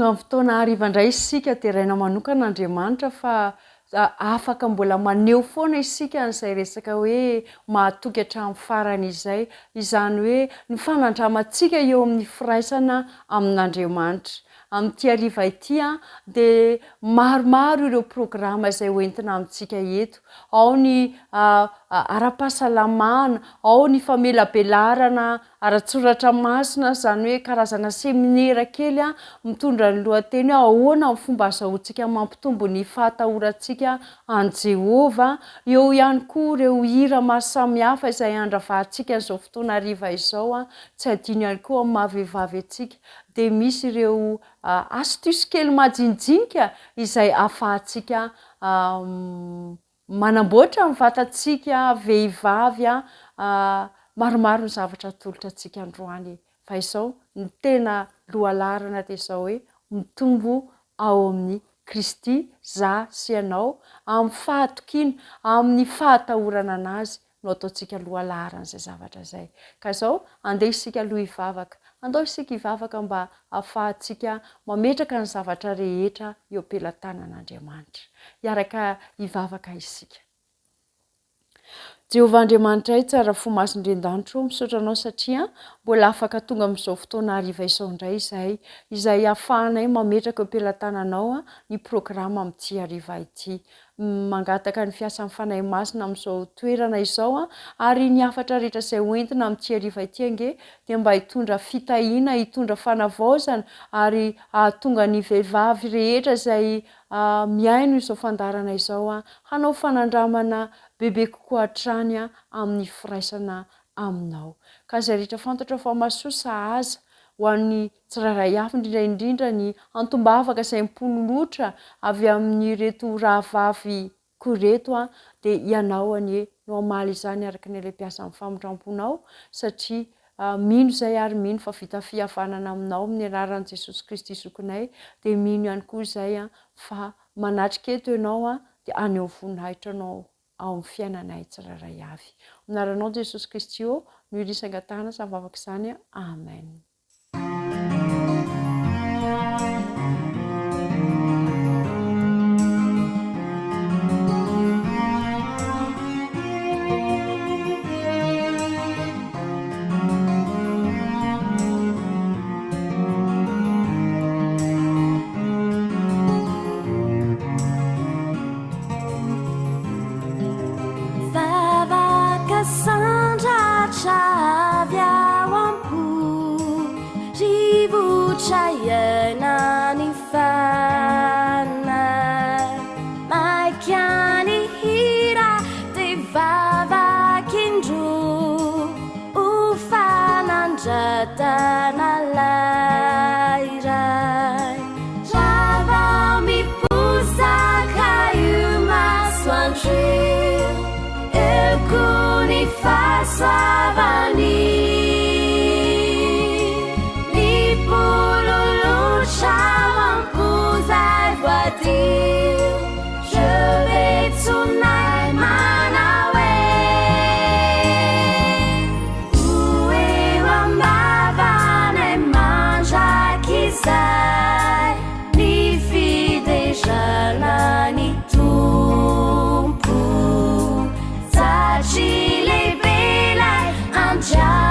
Tonga amin'ny fotoana hariva indray isika, deraina manokana Andriamanitra fa afaka mbola maneho foana isika an'izay resaka hoe mahatoky hatramin'ny farany izay, izany hoe ny fanandramantsika eo amin'ny firaisana amin'Andriamanitra. Amin'ity hariva ity dia maromaro ireo programa izay hoentina amintsika eto. Ao ny ara-pahasalamana, ao ny famelabelarana ara-tsoratra masina, izany hoe karazana seminera kely mitondra ny lohateny hoe Ahoana ny fomba azahoantsika mampitombo ny fahatahorantsika an'i Jehovah. Eo ihany koa ireo hira maro samihafa izay handravahantsika an'izao fotoana hariva izao. Tsy adino ihany koa amin'ny maha vehivavy antsika dia misy ireo astuce kely majinijinika izay ahafahantsika Manamboatra ny vatantsika vehivavy a, maromaro ny zavatra atolotra antsika androany fa izao ny tena lohalaharana dia izao hoe mitombo ao amin'i Kristy za sy ianao amin'ny fahatokiana, amin'ny fahatahorana an'Azy no ataontsika lohalaharan'izay zavatra izay. Ka izao, andeha isika aloha hivavaka. Andao isika hivavaka mba hahafahantsika mametraka ny zavatra rehetra eo am-pelatanan'Andriamanitra. Hiaraka hivavaka isika. Jehovah Andriamanitray, tsara fo masindren-danitra ô, misaotra Anao satria mbola afaka tonga amin'izao fotoana hariva izao indray izahay, izay hahafahanay mametraka eo am-pelatananao ny programa amin'ity hariva ity. Mangataka ny fiasan'ny Fanahy Masina amin'izao toerana izao ary ny hafatra rehetra izay ho entina amin'ity hariva ity ange dia mba hitondra fitahiana, hitondra fanavaozana ary hahatonga ny vehivavy rehetra izay mihaino izao fandaharana izao hanao fanandramana bebe kokoa hatrany amin'ny firaisana Aminao. Ka izay rehetra fantatrao fa mahasoa sahaza ho an'ny tsirairay avy, indrindra indrindra ny antom-bavaka izay mipololotra avy amin'ireto rahavavy ko ireto an, dia ianao anie no hamaly izany araka ny halebiazan'ny famindram-ponao, satria mino izay ary mino fa vita fihavanana aminao amin'ny anaran'i Jesosy Kristy Zokinay, dia mino ihany koa izay an, fa manatrika eto ianao an, dia haneho voninahitra anao ao amin'ny fiainanay tsirairay avy. Amin'ny anaranao Jesosy Kristy ô, no irisy angatahana izany vavaka izany. Amen. Vavaka sandratra avy ao am-po, rivotra iainan'ny fanahy. Maika ny hira dia vavak'indroa ho fanandratana lay iray. Raha vao miposaka io masoandro io, eo koa ny fahasoavany. Mipololotra ao am-po 'zay voadio, je vetsonay manao hoe, Ho eo am-bavanay mandrakizay ny fiderana ny Tompo, satria lehibe ilay Andriamanitra.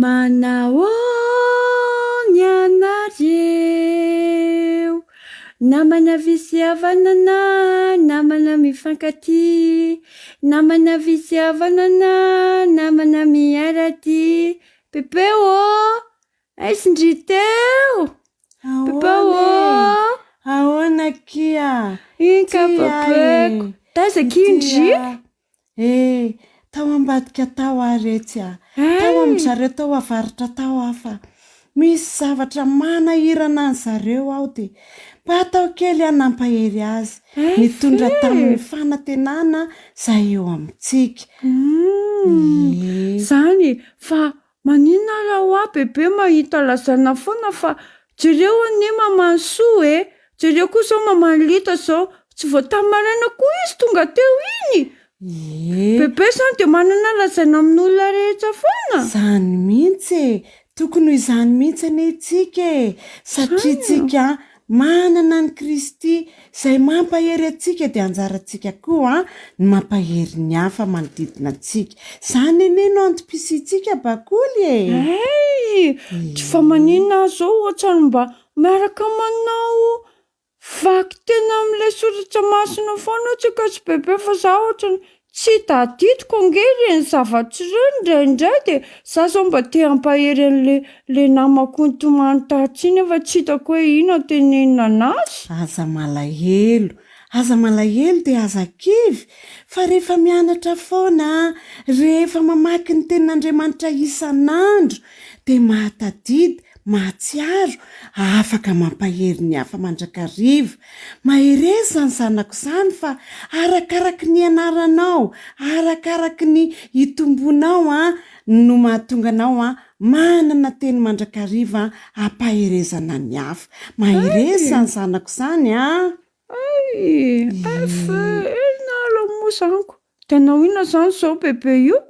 Manahoana ianareo? Namana havia sy havanana, namana mifankatia, namana havia sy havanana, namana miara-dia. Bebe ô! Aiza ndry teo? Bebe Ahoana ô! e? Ahoana akia? Iny ka Ty ahy bebeko. e! Taiza akia Ty ndry? aho. Eh, tao ambadika tao aho retsy a! Tao amin-dry Hay! zareo tao avaratra tao aho fa misy zavatra manahirana an-dry zareo aho dia mba atao kely aho nampahery azy, Hay nitondra ve? tamin'ny fanantenana izay eo amintsika. Humm, Ie. zany e! Fa maninona ary hoa bebe mahita lazaina foana fa jereo anie maman'i Soa e! Jereo koa izao maman'i Lita izao, tsy vao tamin'ny maraina koa izy tonga teo iny! Ie. Bebe izany dia manana lazaina amin'olona rehetra foana? Izany mihitsy e! Tokony ho izany mihitsy anie isika e! Satria Izany. tsika manana an'i Kristy izay mampahery antsika dia anjarantsika koa ny mampahery ny hafa manodidina antsika. Izany anie no antom-pisiantsika Bakoly e! Hay! Tsy fa Ie. maninona aho izao ohatran'ny mba miaraka manao Vaky tena amin'ilay soratra masina foana tsika sy bebe fa za ohatrany tsy tadidiko ange ireny zavatra ireny indraindray dia za zao mba te hampahery an'le le namako nitomany tatsy iny nefa tsy hitako hoe inona tenenina anazy. Aza malahelo, aza malahelo dia aza kivy fa rehefa mianatra foana, rehefa mamaky ny tenin'Andriamanitra isan'andro dia mahatadidy mahatsiaro, afaka mampahery ny hafa mandrakariva. Mahereza izany zanako izany fa arakaraky ny ianaranao, arakaraky ny itombonao an, no mahatonga anao an, manana teny mandrakariva ampaherezana ny hafa. Mahereza izany zanako izany an! Hay! Efe, inona aloha moa izany ko? Dia hanao inona izany izao bebe io?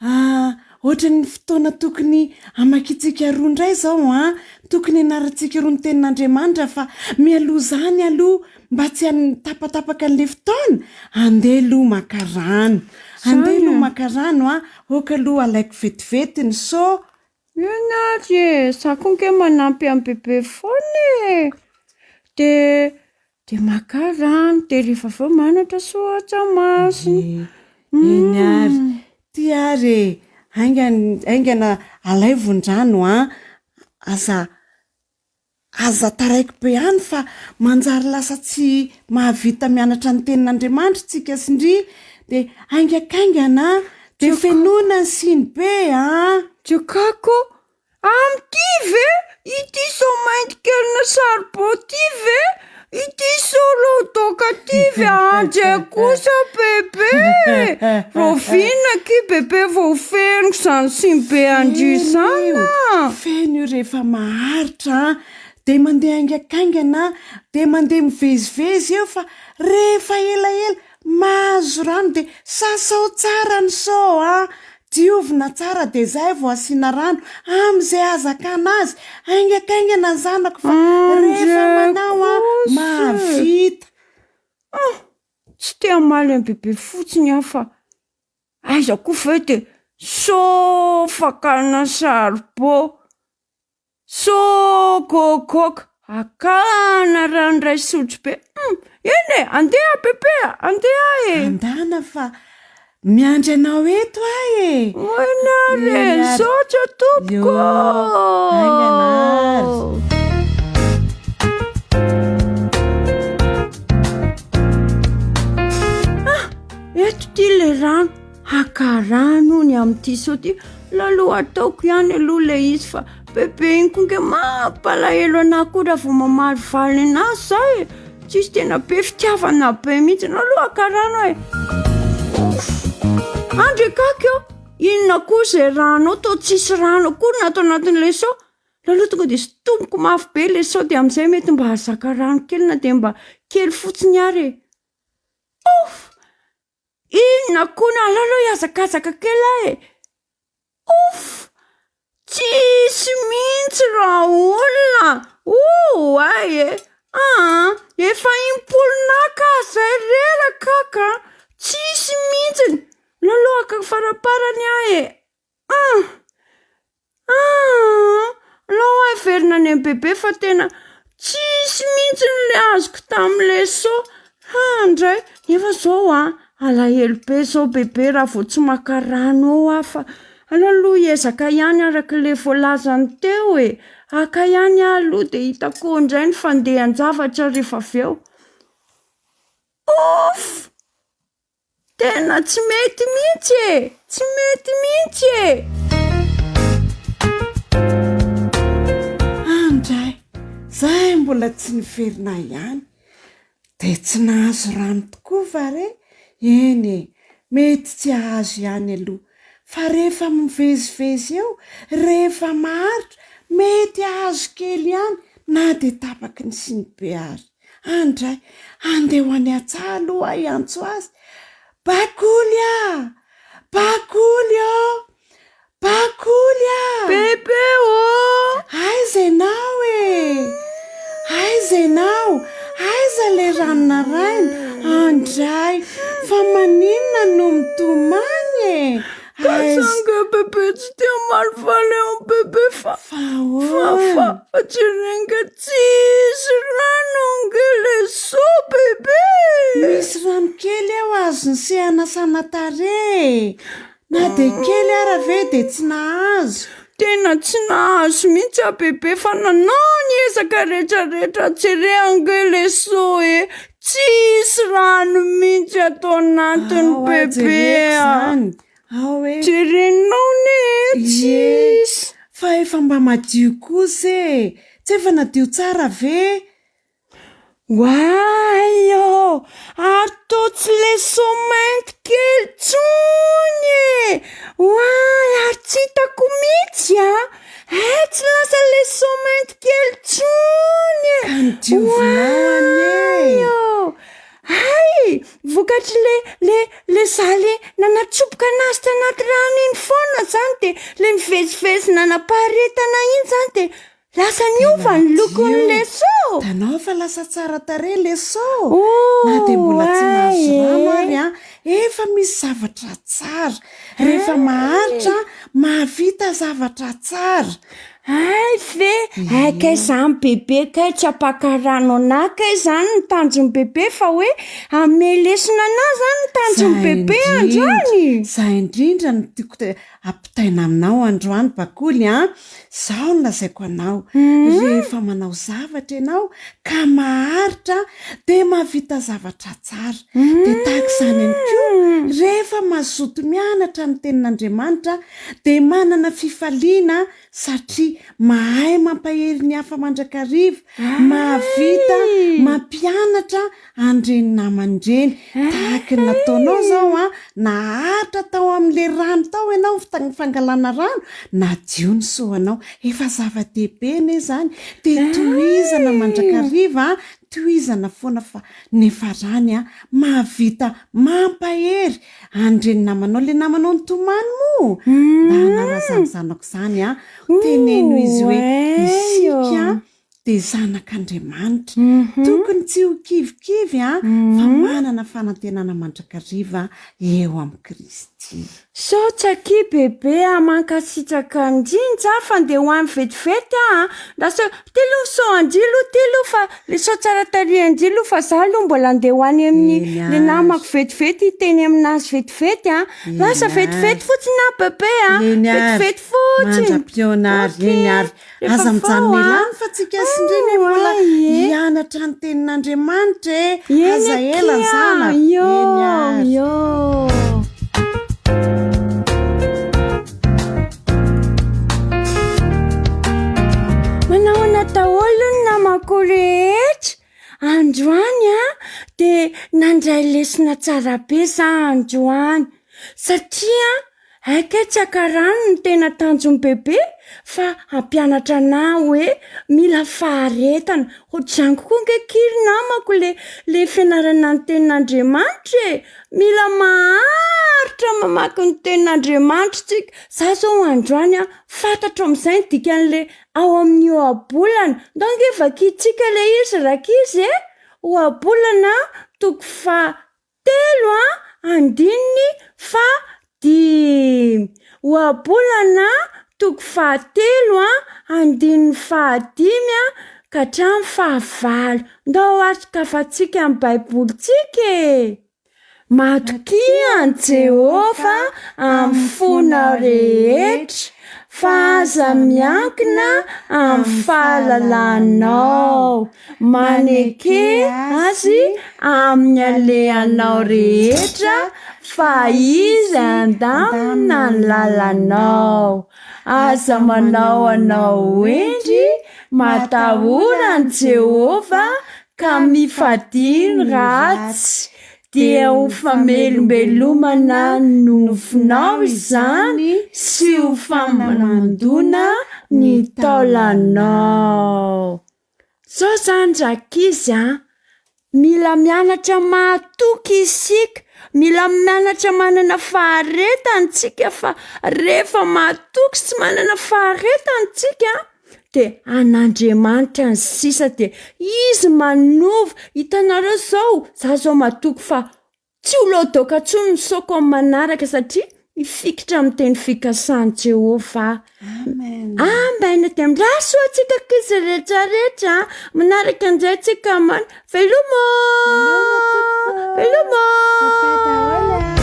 Ah, ohatran'ny fotoana tokony hamakiantsika roa indray izao an! Tokony hianarantsika roa ny tenin'Andriamanitra fa mialoha izany aloha mba tsy hanitapatapaka an'ilay fotoana, andeha aloha maka rano. Andeha Izany aloha e! maka rano an, ok aloha alaiko vetivety ny seau. Eny ary e! Za koa nge manampy an'i bebe foana e! De de maka rano, de rehefa avy eo manatra soratra masina. Eny ary, ty ary e! Haingana haingana alaivo ny rano an! Aza Aza taraiky be any fa manjary lasa tsy mahavita mianatra ny tenin'Andriamanitra tsika sy ndry de haingakaingana de fenoina ny siny be a! Jokako, amin'ity ve? Ity sao mainty kelina charbon ty ve? Ity solo doka ty ve? Anjay kosa bebe e! Raoviana akia bebe vao fenoko zany sinibe an-dry Feno zany io, a! feno io rehefa maharitra an, de mandeha haingakaingana, de mandeha mivezivezy eo fa rehefa elaela mahazo rano de sasao tsara ny seau an, Diovina tsara dia zay vao asiana rano amin'izay ahazakana azy haingakaingana ny zanako fa rehefa Andry manao an kosa e! mahavita. Ah! Tsy te hamaly an'i bebe fotsiny aho fa aiza koa ve dia sô fakana saribô. Sôkôkôka, akana rano iray sotrobe, hum, eny e, andeha bebe a, andeha e. Andana fa miandry anao eto aho e. Eny ary e, Eny ary. misaotra tompoko Yo, haingana ary. ô. Ah, eto ity ilay rano. Haka rano hono amin'ity seau ty, lalao ataoko ihany aloha ilay izy fa bebe iny koa nge mampalahelo anah koa raha vao mamalivaly anah za e, tsisy tena be fitiavana be mihitsy, lalao haka rano e. Ouf! Andry akaky ô, inona koa izay rano ao, toa tsisy rano akory ny ato anatin'ilay seau, lalao tonga de sintomiko mafy be ilay seau de amin'izay mety mba hahazaka rano kely na de mba kely fotsiny ary e. Ouf! Inona koa ny aleo aloha hihazakazaka kely aho e! Ouf! Tsisy mihitsy raolona! Oay e! Aa! Efa impolo naka aho zay reraka aho ka! Tsisy mihitsiny! Aleo aloha haka faraparany aho e! Aa! miverina any amin'i Bebe fa tena tsisy mihitsy le azoko tamin'le seau. Handray! Nefa zao an, alahelo be zao Bebe raha vao tsy maka rano eo aho fa aleo aloha hiezaka ihany araka le voalazany teo e. Haka ihany aho aloha de hitako eo indray ny fandehan-javatra rehefa avy eo. Ouf! Tena tsy mety mihitsy e! Tsy mety mihitsy e! Andray, zay mbola tsy niverina ihany. Dia tsy nahazo rano tokoa va re? Eny e, mety tsy hahazo ihany aloha. Fa rehefa mivezivezy eo, rehefa maharitra, mety hahazo kely ihany na dia tapaky ny sinibe ary. Andray, andeha ho any an-tsaha aloha aho hiantso azy. Bakoly ah! Bakoly ô! Bakoly ah! Bebe ô! Aiza ianao e? Aiza ianao? Aiza ilay rano naraina? Andray, fa maninona no mitomany e? Aiza ange bebe tsy te hamalifaly an'i bebe fa Fa ahoana? Fa fa tsy renga tsisy rano ange le seau bebe e! Misy rano kely eo azon'i se hanasana tarehy e! Na dia kely ara ve dia tsy nahazo? Tena tsy nahazo mihitsy aho bebe fa nanao ny ezaka rehetra rehetra jere ange le seau e! Tsisy rano mihitsy ato anatiny Ao aho bebe jereko a! izany. Ao e! Jerenao ne e! Ie! Tsisy! Fa efa mba madio kosa e! Tsy efa nadio tsara ve? Oay ô! Ary toa tsy le seau mainty kely tsony e! Oay! Ary tsy hitako mihitsy a! Hay tsy lasa le seau mainty kely tsony e! Ka nodiovinao anie Oay e! ô! Hay! Vokatry le le le za le nanatsoboka anazy tanaty rano iny foana zany de le mivezivezy nanam-paharetana iny zany de lasa niova ny lokon'le seau! Hitanao fa lasa tsara tarehy le seau? Na dia mbola tsy mahazo rano ary an, efa misy zavatra tsara. Rehefa maharitra, mahavita zavatra tsara. Hay ve! Hay kay zany bebe kay tsy hampaka rano anah kay zany ny tanjon'i bebe fa hoe hanome lesona anah zany ny tanjon'i bebe androany! Zay indrindra no tiako te- ampitaina aminao androany Bakoly an! Zao no lazaiko anao, rehefa manao zavatra ianao ka maharitra dia mahavita zavatra tsara. Dia tahaka izany ihany koa, rehefa mazoto mianatra ny tenin'Andriamanitra dia manana fifaliana satria mahay mampahery ny hafa mandrakariva, mahavita mampianatra an'ireny namany ireny. Tahaka ny nataonao izao an, naharitra tao amin'ilay rano tao ianao, fangalana rano, nadio ny soanao. Efa zava-dehibe anie izany. Dia tohizana mandrakariva, tohizana foana fa nefa rany an, mahavita mampahery an'ireny namanao, ilay namanao nitomany moa, ndana raha izany zanako izany an, teneno izy hoe isika dia zanak'Andriamanitra, tokony tsy ho kivikivy an, fa manana fanantenana mandrakariva eo amin'i Kristy. Saotra akia bebe a, mankasitraka indrindra fa ndeha ho any vetivety aho a, lasa ty aloha sao an-dry aloha ty aloha fa le sao tsara tarehy an-dry aloha fa za aloha mbola ndeha ho any amin'ny Eny le ary. namako vetivety hiteny aminazy vetivety a, lasa Eny ary. vetivety fotsiny aho bebe a, Eny ary. vetivety fotsiny. Mandra-pihaona ary, Ok, eny ary. rehefa Aza avy mijanona ao ela a. any fa tsika sy ndry mbola Oay e. hianatra ny tenin'Andriamanitra e. Eny Aza ela akia, zanako. Io, Eny ary. io. Manahoana daholo ny namako rehetra? Androany an, dia nandray lesona tsara be za androany satria Hay kay tsy haka rano no tena tanjon'i bebe fa hampianatra anah hoe mila faharetana, ohatr'izany koa ange ki ry namako le le fianarana ny tenin'Andriamanitra e! Mila maharitra mamaky ny tenin'Andriamanitra tsika, za zao androany an fantatro amin'izay ny dikan'le ao amin'ny ohabolana, ndao ange vakintsika le izy rankizy e! Ohabolana toko faha Telo andininy faha dimy. Ohabolana toko fahatelo a, andininy fahadimy a, ka hatramin'ny fahavalo. Ndao ary sokafantsika ny Baibolintsika e! Matokia an'i Jehovah amin'ny fonao rehetra, fa aza miankina amin'ny fahalalanao. Maneke azy amin'ny alehanao rehetra, fa izy handamina ny lalanao. Aza manao anao ho hendry, matahora an'i Jehovah ka mifadia ny ratsy, dia ho famelombelomana ny nofonao izany sy ho famandoana ny taolanao. Zao zany rankizy a, mila mianatra mahatoky isika, mila mianatra manana faharetana tsika fa rehefa mahatoky sy manana faharetana tsika de an'Andriamanitra ny sisa de izy manova, hitanareo zao, za zao matoky fa Tsy ho loadoaka intsony ny saoko amin'ny manaraka satria mifikitra amin'ny teny fikasan'i Jehovah aho. Amen. Amen. Dia mirary soa antsika ankizy rehetra rehetra. Manaraka indray antsika man. Veloma. Veloma tompoko. Veloma.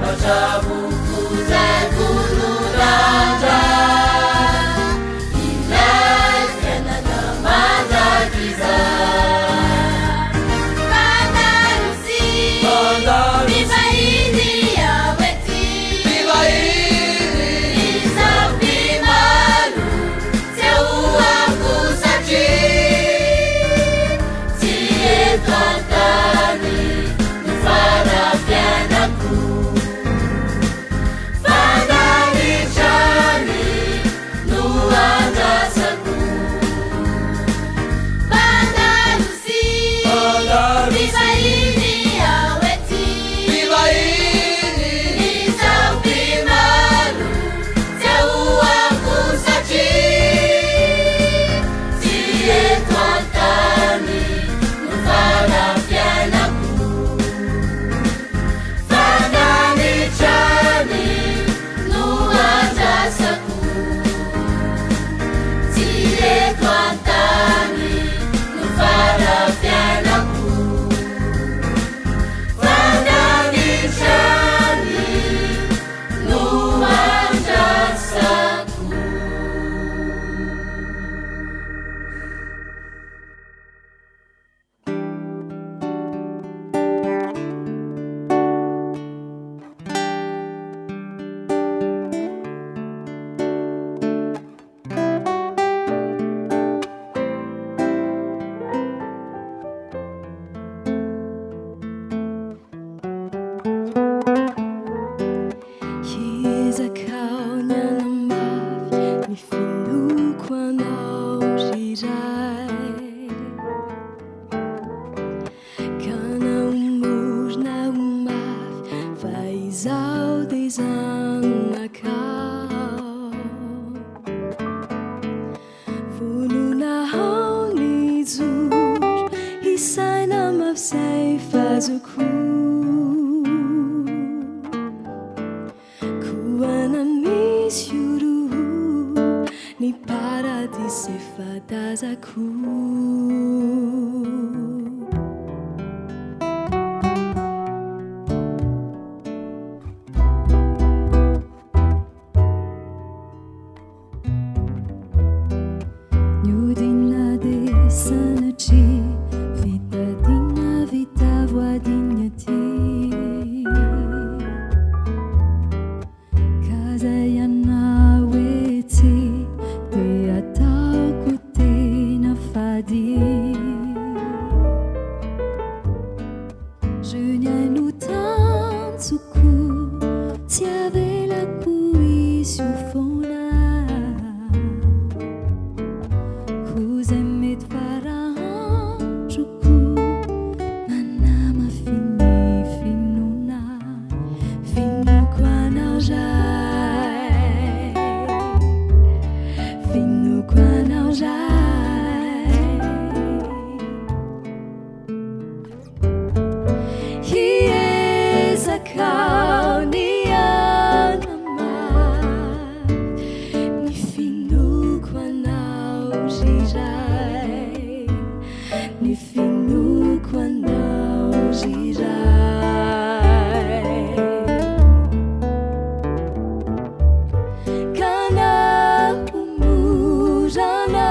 Papa daholo. Ray. Ka na ho mora na ho mafy fa izaho dia zanakao. Vonona ao ny hijoro hisaina mafy izay fazoko. Koa na misy horohoro ny paradisa efa tazako. Nihodina dia sanatria vita dina vita voadina aty. Ka zay anao etsy dia ataoko tena fady. Je ny ahy no tanjoko tsy avelako hisy ho foana. Koa zay mety fara androko manamafy ny finoana. Finoako anao Ray, finoako anao Ray. Hiezaka aho ny hanamafy ny finoako anao ry Ray, ny finoako anao ry Ray. Ka na ho mora na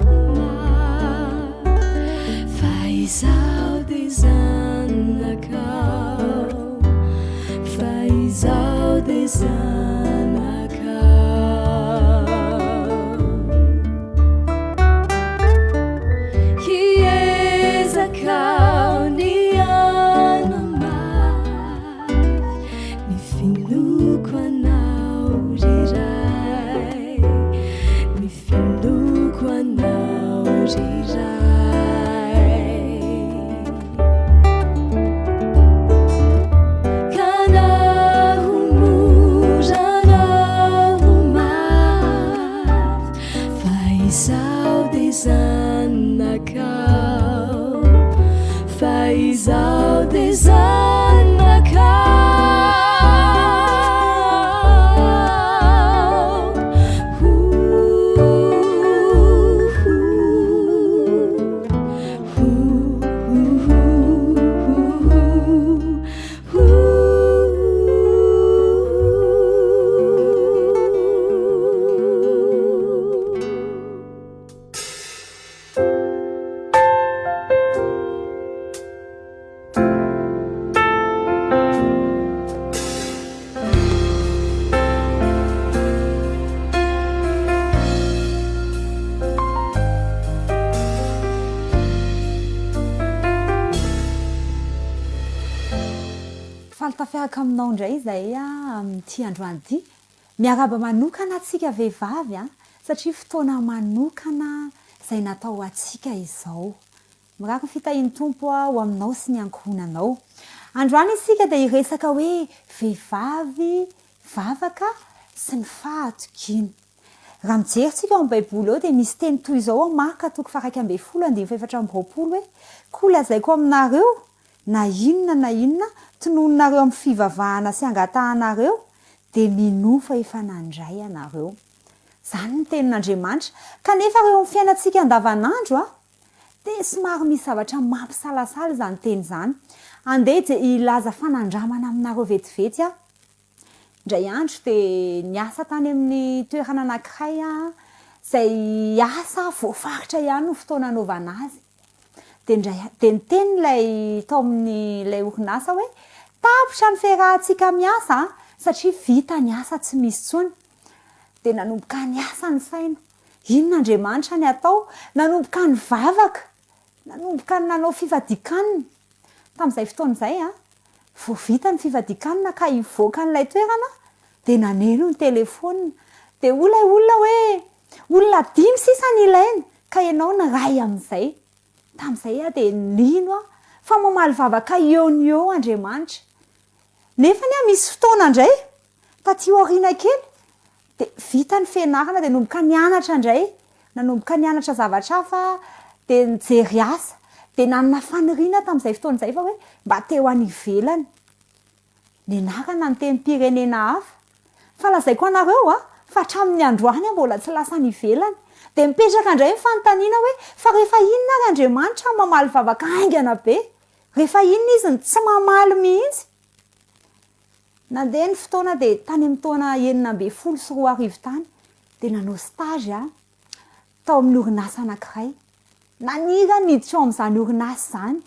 ho mafy, fa izaho dia zanakao, fa izaho dia zanakao. Hiezaka aho ny hanamafy ny finoako anao ry Ray, ny finoako anao ry Ray. Ka na ho mora na ho mafy, fa izaho dia zanakao, fa izaho dia zanakao. Faly tafiaraka aminao indray izahay amin'ity androany ity. Miarahaba manokana antsika vehivavy satria fotoana manokana izay natao ho antsika izao. Mirary ny fitahian'ny Tompo ho aminao sy ny ankohonanao. Androany isika dia hiresaka hoe vehivavy, vavaka sy ny fahatokiana. Raha mijery tsika ao amin'ny Baiboly ao dia misy teny toy izao ao Marka toko faha 11 andininy faha 24 hoe, Koa lazaiko aminareo, na inona na inona tononinareo amin'ny fivavahana sy angatahanareo, dia minoa fa efa nandray ianareo. Izany ny tenin'Andriamanitra. Kanefa eo amin'ny fiainantsika andavanandro dia somary misy zavatra mampisalasala izany teny izany. Andeha hilaza fanandramana aminareo vetivety aho. Indray andro dia niasa tany amin'ny toerana anankiray aho, izay asa voafaritra ihany ny fotoana anaovana azy. Dia indray dia niteny ilay tao amin'ilay orinasa hoe, tapitra ny fiarahantsika miasa an, satria vita ny asa tsy misy intsony. Dia nanomboka niasa ny saina. Inona Andriamanitra ny atao? Nanomboka nivavaka. Nanomboka nanao fifadian-kanina. Tamin'izay fotoana izay, vao vita ny fifadian-kanina ka hivoaka an'ilay toerana dia naneno ny telefaonina. Dia hoy ilay olona hoe, olona dimy sisa no ilaina. Ka ianao niray amin'izay. Tamin'izay aho dia nino aho fa mamaly vavaka eo no eo Andriamanitra. Nefa anie misy fotoana indray, taty aoriana kely, dia vita ny fianarana dia nanomboka nianatra indray, nanomboka nianatra zavatra hafa dia nijery asa. Dia nanana faniriana tamin'izay fotoana izay fa hoe mba te ho any ivelany. Nianarana ny tenim-pirenena hafa. Fa lazaiko anareo a, fa hatramin'ny androany aho mbola tsy lasa any ivelany. Dia mipetraka indray ny fanontaniana hoe, fa rehefa inona ary Andriamanitra no mamaly vavaka haingana be? Rehefa inona Izy no tsy mamaly mihitsy? Nandeha ny fotoana dia tany amin'ny taona 2016 tany dia nanao stage aho tao amin'ny orinasa anankiray. Naniry aho ny hiditra ao amin'izany orinasa izany.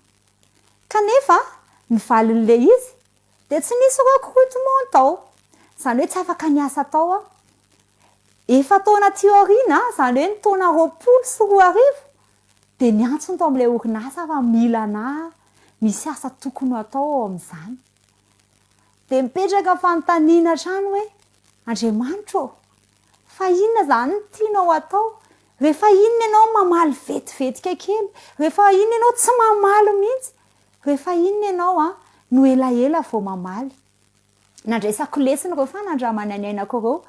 Kanefa ny valin'ilay izy dia tsy nisy recrutement tao. Izany hoe tsy afaka niasa tao aho. Efa-taona aty aoriana, izany hoe ny taona 2020, dia niantso ny tao amin'ilay orinasa fa mila anà, misy asa tokony ho atao ao amin'izany. Dia mipetraka fanontaniana hatrany hoe, Andriamanitra ô, Fa inona izany no tianao atao? Rehefa inona ianao mamaly vetivetika kely? Rehefa inona ianao tsy mamaly mihitsy? Rehefa inona ianao no elaela vao mamaly? Nandraisako lesona ireo fanandramana niainako ireo.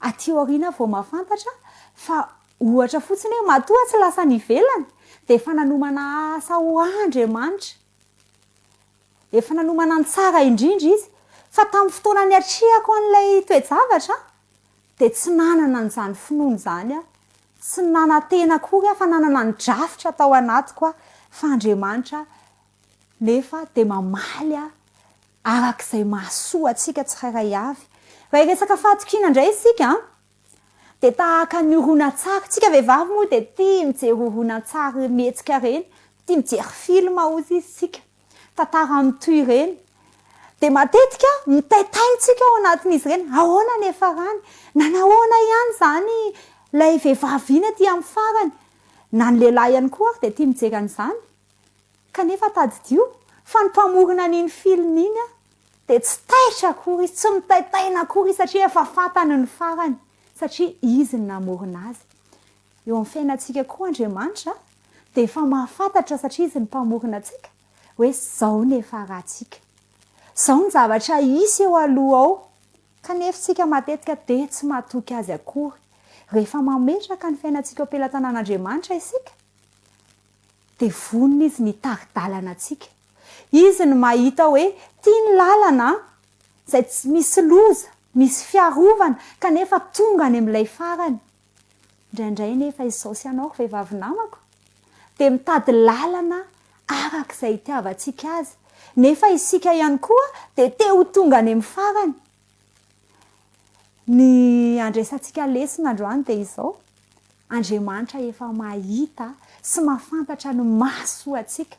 Aty aoriana vao mahafantatra fa ohatra fotsiny hoe matoa tsy lasa any ivelany dia efa nanomana asa ho ahy Andriamanitra. Efa nanomana ny tsara indrindra Izy. Fa tamin'ny fotoana niatrehako an'ilay toe-javatra dia tsy nanana an'izany finoana izany aho. Tsy nanantena akory aho fa nanana ny drafitra tao anatiko aho fa Andriamanitra nefa dia mamaly ahy araka izay mahasoa antsika tsirairay avy. Raha hiresaka fahatokiana indray isika dia tahaka ny horonantsary, tsika vehivavy moa dia tia mijery horonantsary mihetsika ireny, tia mijery film hozy izy tsika. tantara mitohy ireny dia matetika mitaitaina tsika ao anatin'izy ireny, ahoana ny hiafarany, nanahoana ihany izany ilay vehivavy iny aty amin'ny farany, na ny lehilahy ihany koa ary dia tia mijery an'izany, kanefa tadidio fa ny mpamorona an'iny film iny dia tsy taitra akory izy, tsy mitaitaina akory izy satria efa fantany ny farany, satria izy no namorona azy. Eo amin'ny fiainantsika koa Andriamanitra dia efa mahafantatra satria Izy no Mpamorona antsika hoe izao ny hiafarantsika. Izao ny zavatra hisy eo aloha ao. Kanefa isika matetika dia tsy matoky Azy akory. Rehefa mametraka ny fiainantsika eo am-pelatanan'Andriamanitra isika dia vonona Izy ny hitari-dalana antsika. Izy no mahita hoe ity ny lalana izay tsy misy loza, misy fiarovana kanefa tonga any amin'ilay farany. Indraindray nefa izao sy ianao ry vehivavy namako dia mitady lalana araka izay itiavantsika azy, nefa isika ihany koa dia te ho tonga any amin'ny farany. Ny andraisantsika lesona androany dia izao, Andriamanitra efa mahita sy mahafantatra ny mahasoa antsika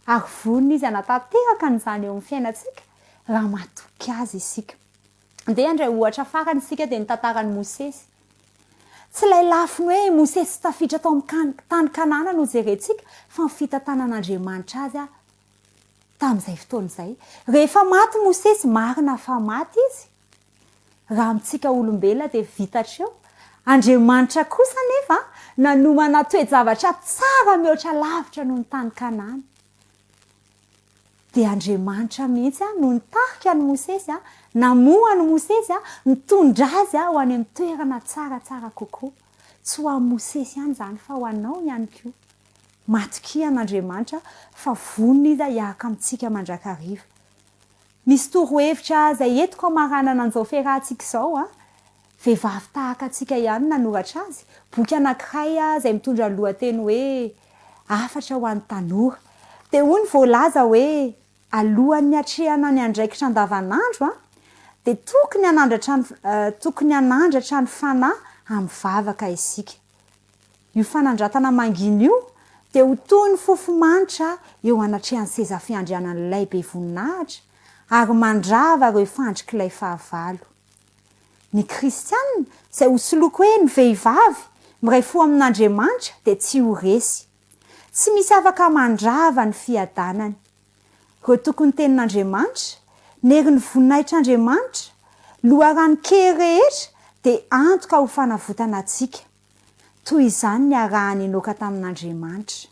ary vonona Izy hanatanteraka an'izany eo amin'ny fiainantsika raha matoky Azy isika. Andeha handray ohatra farany isika dia ny tantaran'i Mosesy. Tsy ilay lafiny hoe Mosesy tsy tafiditra tao amin'ny tany Kanana no jerentsika fa ny fitantanan'Andriamanitra azy tamin'izay fotoana izay. Rehefa maty Mosesy, marina fa maty izy, raha amintsika olombelona dia vita hatreo. Andriamanitra kosa anefa nanomana toe-javatra tsara mihoatra lavitra noho ny tany Kanana. Dia Andriamanitra mihitsy no nitarika an'i Mosesy, namoha an'i Mosesy, nitondra azy ho any amin'ny toerana tsaratsara kokoa. Tsy ho an'i Mosesy ihany izany fa ho anao ihany koa. Matokia an'Andriamanitra fa vonona Izy hiaraka amintsika mandrakariva. Misy torohevitra izay entiko hamaranana an'izao fiarahantsika izao. Vehivavy tahaka antsika ihany no nanoratra azy. Boky anankiray izay mitondra ny lohateny hoe Hafatra ho an'ny tanora. Dia hoy ny voalaza hoe alohan'ny hatrehana ny andraikitra andavanandro dia tokony hanandratra ny tokony hanandratra ny fanahy amin'ny vavaka isika. Io fanandratana mangina io dia ho toy ny fofo-manitra eo anatrehan'ny seza fiandrianan'ilay be voninahitra ary mandrava ireo fandrik'ilay fahavalo. Ny kristiana, izay hosoloiko hoe ny vehivavy, miray fo amin'Andriamanitra dia tsy ho resy. Tsy misy afaka mandrava ny fiadanany. Ireo tokin'ny Tenin'Andriamanitra, ny herin'ny voninahitr'Andriamanitra, loharanon-kery rehetra dia antoka ho fanavotana antsika. Toy izany niarahan'i Enoka tamin'Andriamanitra.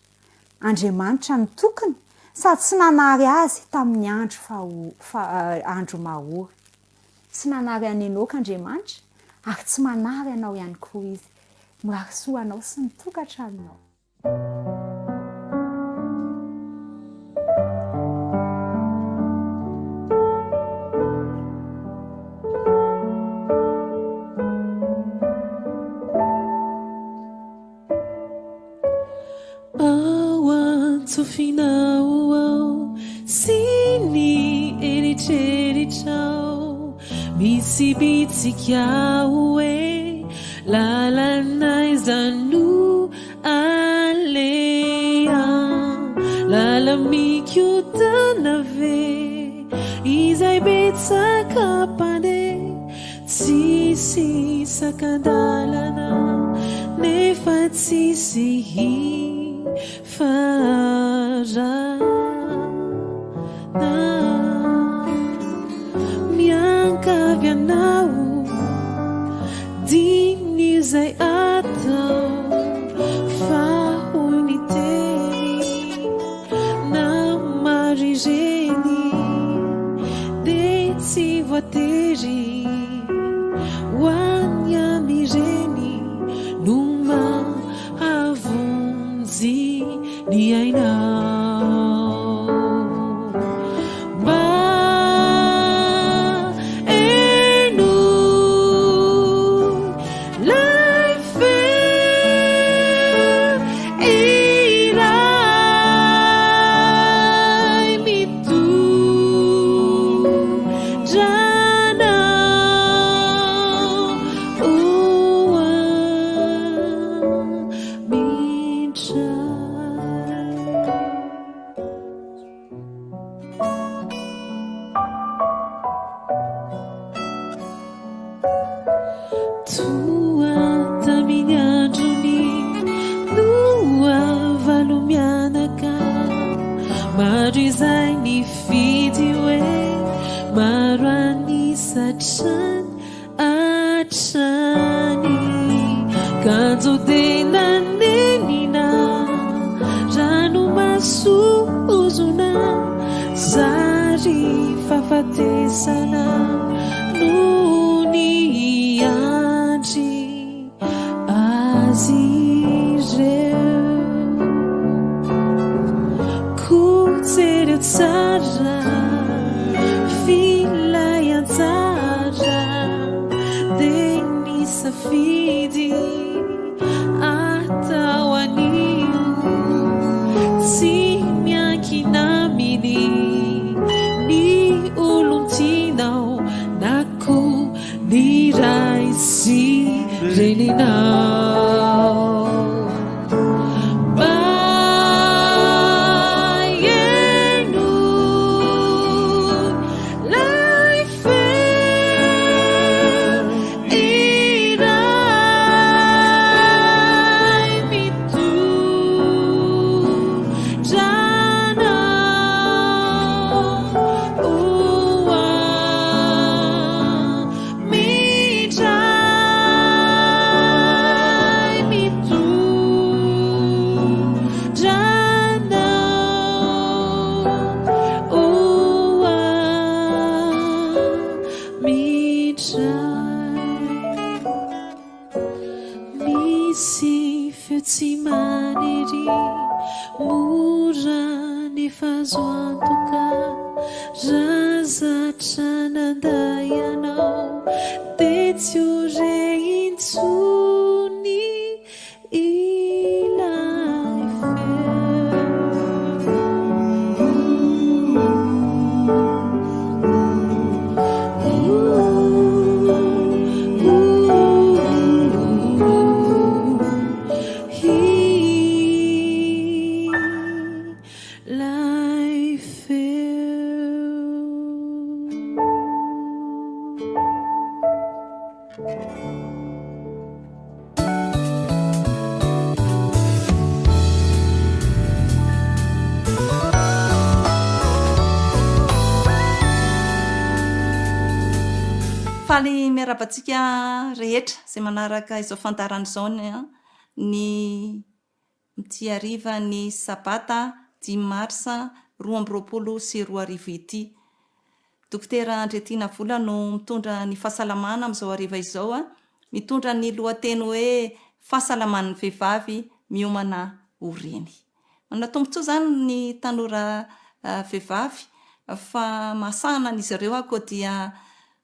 Andriamanitra no tokony sady tsy nanary azy tamin'ny andro faho, fa, andro mahory. Tsy nanary an'i Enoka Andriamanitra ary tsy manary anao ihany koa Izy. Mirary soa anao sy ny tokantranonao. Ao an-tsofinao ao sy ny eritreritrao Misy bitsika hoe lalana aiza no aleha Lala-mikotana ve izay betsaka mpandeha Tsisy sakan-dalana nefa tsisy hifarana. Miangavy anao diniho izay atao fa hoy ny teny na maro ireny dia tsy voatery ho any amin'ireny no mahavonjy ny ainao. Mba henoy 'lay feo iray mitondra anao ho amin-dRay. Toa tamin'ny andron'i Noa valo mianaka, maro izay nifidy hoe maro an'isa hatrany hatrany. Kanjo dia nanenina, ranomaso ozona, zary fahafatesana no niandry azy ireo. Koa jereo tsara f'ilay anjara dia ny safidy atao anio tsy miankina aminy ny olon-tianao na koa ny ray sy reninao. Mba henoy 'lay feo iray mitondra anao ho Midray mitondra anao ho amindray. Misy feo tsy manery, mora nefa azo antoka. Raha zatra nanda ianao dia tsy ho re intsony ilay feo. Lay feo. Faly miarahaba antsika rehetra izay manaraka izao fandaharana izao ny. ny Ity harivan'ny sabata dimy marsa 2022 ity. Dokotera Andriatiana Vola no mitondra ny fahasalamana amin'izao hariva izao, mitondra ny lohateny hoe Fahasalaman'ny vehivavy miomana ho reny. Manana tombontsoa izany ny tanora vehivavy fa mahasahana an'izy ireo aho koa dia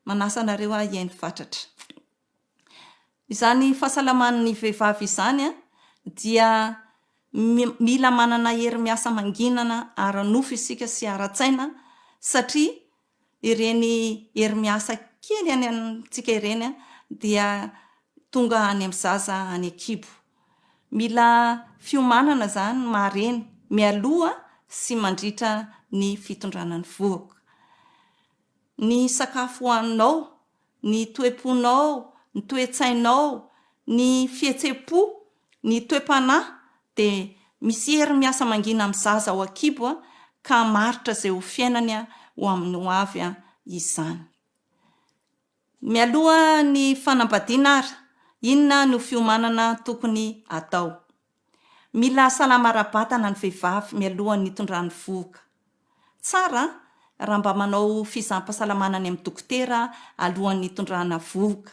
manasa anareo aho hihaino fatratra. Izany fahasalaman'ny vehivavy izany dia mila manana hery miasa manginana ara-nofo isika sy ara-tsaina satria ireny hery miasa kely any amintsika ireny dia tonga any amin'ny zaza any an-kibo. Mila fiomanana izany ny maha reny mialoha sy mandritra ny fitondrana ny vohoka. Ny sakafo hohaninao ny toe-ponao, ny toe-tsainao, ny fihetsem-po, ny toe-panahy dia misy hery miasa mangina amin'ny zaza ao an-kibo ka hamaritra izay ho fiainany ho amin'ny ho avy izany. Mialoha ny fanambadiana ary, inona no fiomanana tokony atao? Mila salama ara-batana ny vehivavy mialohan'ny hitondrany vohoka. Tsara raha mba manao fizaham-pahasalamana any amin'ny dokotera alohan'ny hitondrana vohoka.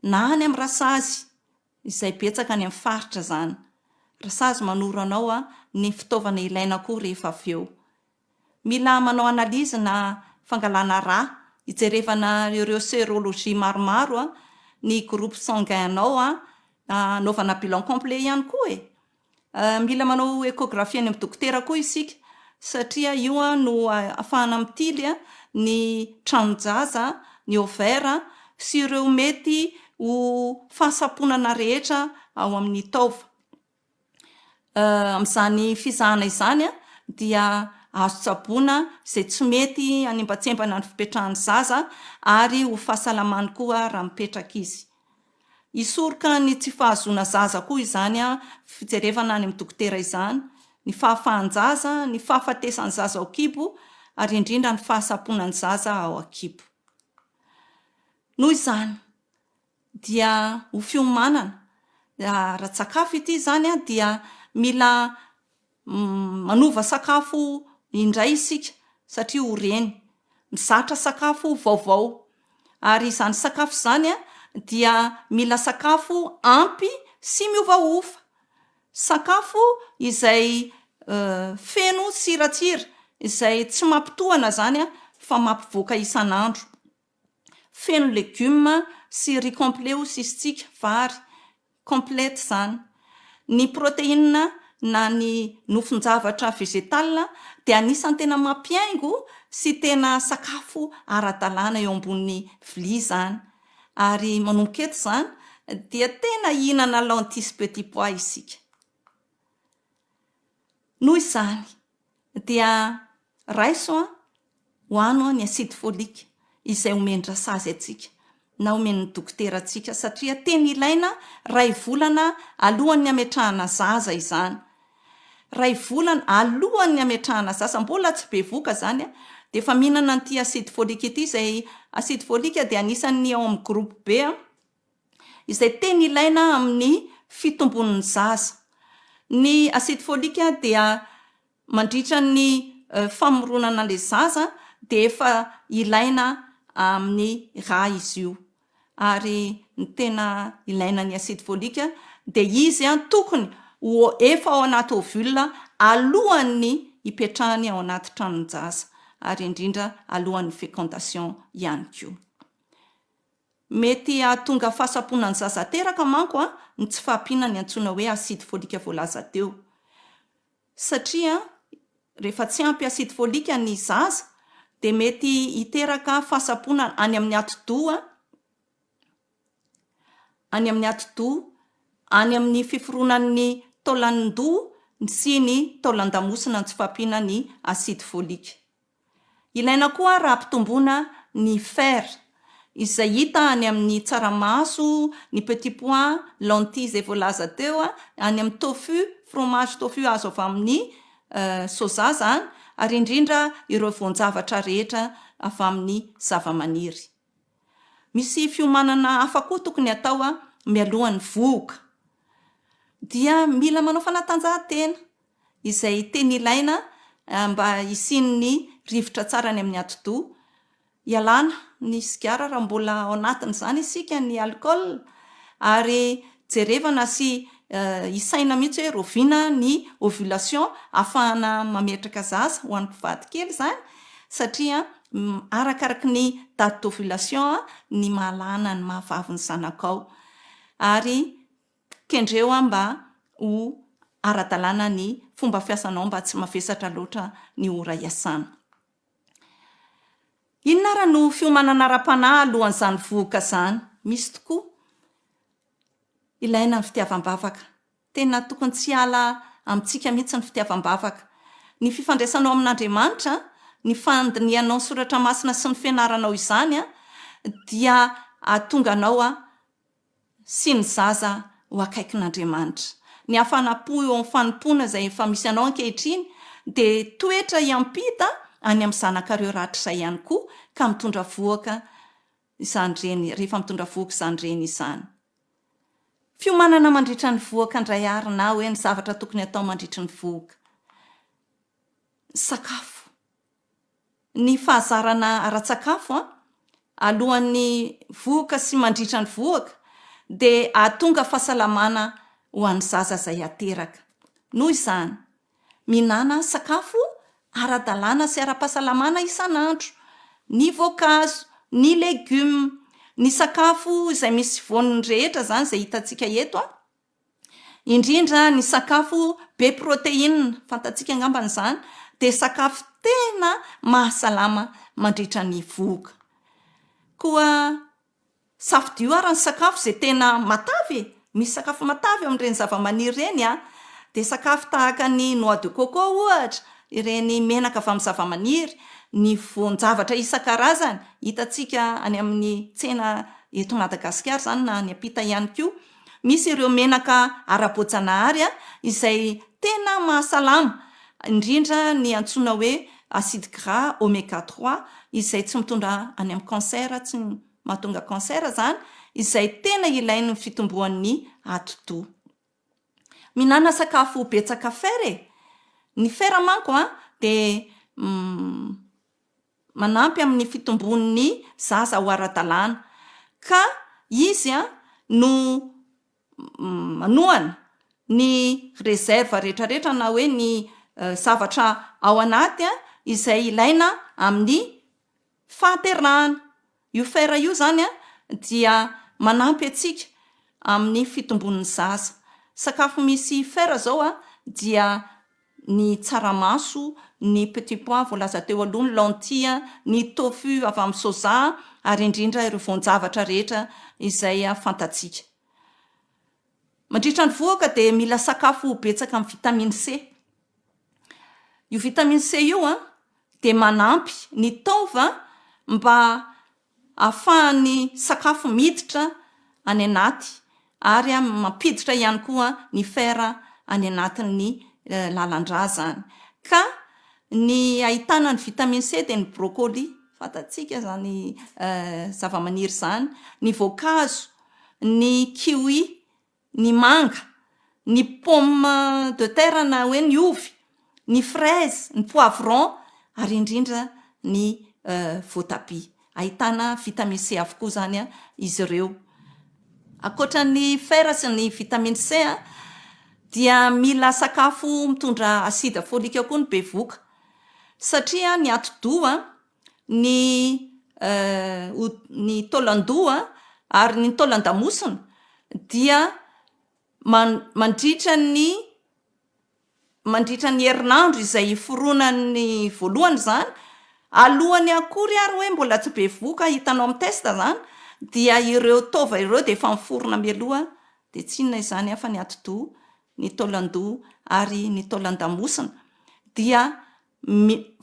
Na any amin'ny rasazy, izay betsaka any amin'ny faritra izany. Rasazy manoro anao ny fitaovana ilaina koa rehefa avy eo. Mila manao analyse na fangalana rà hijerevana ireo serologie maromaro ny groupe sanguin anao hanaovana bilan complet ihany koa e! Mila manao echographie any amin'ny dokotera koa isika satria io no ahafahana mitily ny tranon-jaza, ny ovaire sy ireo mety ho fahasamponana rehetra ao amin'ny taova. Amin'izany fizahana izany dia azo tsaboina izay tsy mety hanembantsembana ny fipetrahan'ny zaza ary ho fahasalamany koa raha mipetraka izy. Hisoroka ny tsy fahazoana zaza koa izany fijerevana any amin'ny dokotera izany, ny fahafahan-jaza, ny fahafatesan'ny zaza ao an-kibo ary indrindra ny fahasamponan'ny zaza ao an-kibo. Noho izany, dia ho fiomanana ara-tsakafo ity izany dia mila manova sakafo indray isika satria ho reny, mizatra sakafo vaovao ary izany sakafo izany dia mila sakafo ampy sy miovaova, sakafo izay feno siratsira izay tsy mampitohana izany fa mampivoaka isan'andro. Feno legumes sy riz complet hoy sisitsika, vary, complète izany. Ny protéine na ny nofon-javatra végétal dia anisan'ny tena mampihaingo sy tena sakafo ara-dalàna eo ambony vilia izany. Ary manomboka eto izany dia tena hihinana lentilles sy petit pois isika. Noho izany dia raiso an Hoano ny acide folique izay omen-dRasazy antsika na omen'ny dokotera antsika satria tena ilaina ray volana alohan'ny hametrahana zaza izany. Ray volana alohan'ny hametrahana zaza, mbola tsy bevoka izany dia efa mihinana an'ity acide folique ity izay acide folique dia anisan'ny ao amin'ny groupe B izay tena ilaina amin'ny fitombon'ny zaza. Ny acide folique dia Mandritra ny famoronana ilay zaza dia efa ilaina amin'ny rà izy io. Ary ny tena ilaina ny acide folique dia izy tokony ho efa ao anaty ovule alohan'ny hipetrahany ao anaty tranon-jaza ary indrindra alohan'ny fécondation ihany koa. Mety hahatonga fahasamponan'ny zaza teraka manko ny tsy fahampiana ny antsoina hoe acide folique voalaza teo. Satria rehefa tsy ampy acide folique ny zaza dia mety hiteraka fahasamponana any amin'ny atidoha, any amin'ny atidoha, any amin'ny fiforonan'ny taolan-doha sy ny taolan-damosina ny tsy fahampiana ny acide folique. Ilaina koa raha ampitomboina ny fer, izay hita any amin'ny tsaramaso, ny petit pois, lentilles izay voalaza teo, any amin'ny tofu, fromage tofu azo avy amin'ny soja izany, ary indrindra ireo voan-javatra rehetra avy amin'ny zavamaniry. Misy fiomanana hafa koa tokony hatao mialohan'ny vohoka. Dia mila manao fanatanjahantena, izay tena ilaina mba hisian'ny rivotra tsara any amin'ny atidoha. Ialana ny sigara raha mbola ao anatin'izany isika, ny alcool, ary jerevana sy isaina mihitsy hoe rahoviana ny ovulation ahafahana mametraka zaza ho an'ny mpivady kely izany satria arakaraky ny date d'ovulation ny mahalana ny mahavavy ny zanakao ary kendreo mba ho ara-dalàna ny fomba fiasanao mba tsy mavesatra loatra ny ora iasana. Inona ara no fiomanana ara-panahy alohan'izany vohoka izany? Misy tokoa. Ilaina ny fitiavam-bavaka. Tena tokony tsy hiala amintsika mihitsy ny fitiavam-bavaka. Ny fifandraisanao amin'Andriamanitra, ny fandinihanao ny soratra masina sy ny fianaranao izany dia hahatonga anao sy ny zaza ho akaikin'Andriamanitra. Ny hafanam-po eo amin'ny fanompoana izay efa misy anao ankehitriny dia toetra hiampita any amin'ny zanakareo rahatrizay ihany koa ka mitondra vohoka izany reny rehefa mitondra vohoka izany reny izany. Fiomanana mandritra ny vohoka indray àry na hoe ny zavatra tokony hatao mandritry ny vohoka. Ny sakafo. Ny fahazarana ara-tsakafo alohan'ny vohoka sy mandritra ny vohoka dia hahatonga fahasalamana ho an'ny zaza izay hateraka. Noho izany, mihinàna sakafo ara-dalàna sy ara-pahasalamana isan'andro, ny voankazo, ny legioma, ny sakafo izay misy voany rehetra izany izay hitantsika eto. Indrindra ny sakafo be protéine, fantatsika angambany izany, dia sakafo tena mahasalama mandritra ny vohoka. Koa safidio ary ny sakafo izay tena matavy e! Misy sakafo matavy amin'ireny zavamaniry ireny an! Dia sakafo tahaka ny noix de coco ohatra, ireny menaka avy amin'ny zavamaniry, ny voan-javatra isan-karazany hitantsika any amin'ny tsena eto Madagasikara izany na any am-pita ihany koa. Misy ireo menaka ara-boajanahary izay tena mahasalama, indrindra ny antsoina hoe acide gras omega trois izay tsy mitondra any amin'ny cancer, tsy mahatonga cancer izany, izay tena ilain'ny fitomboan'ny atidoha. Mihinàna sakafo betsaka fer e! Ny fer manko dia manampy amin'ny fitombon'ny zaza ho ara-dalàna ka izy no manohana ny réserve rehetrarehetra na hoe ny zavatra ao anaty izay ilaina amin'ny fahaterahana. Io fer io izany dia manampy antsika amin'ny fitombon'ny zaza. Sakafo misy fer izao dia ny tsaramaso, ny petit pois voalaza teo aloha, ny lentille, ny tofu avy amin'ny soja ary indrindra ireo voan-javatra rehetra izay fantatsika. Mandritra ny vohoka dia mila sakafo betsaka amin'ny vitamine C. Io vitamine C io dia manampy ny taova mba ahafahan'ny sakafo miditra any anaty ary mampiditra ihany koa ny fer any anatin'ny lalan-drà izany. Ka ny ahitana ny vitamine C dia ny brocoli, fantatsika izany zavamaniry izany, ny voankazo, ny kiwi, ny manga, ny pomme de terre na hoe ny ovy, ny fraise, ny poivron ary indrindra ny voatabia. Ahitana vitamine C avokoa izany izy ireo. Ankoatra ny fer sy ny vitamine C dia mila sakafo mitondra acide folique koa ny bevoka satria ny atidoha ny ny taolan-doha ary ny taolan-damosina dia mandritra ny mandritra ny herinandro izay iforonan'ny voalohany izany, alohan'ny akory ary hoe mbola tsy bevohoka hitanao amin'ny test izany dia ireo taova ireo dia efa miforona mialoha dia tsy inona izany fa ny atidoha, ny taolan-doha ary ny taolan-damosina dia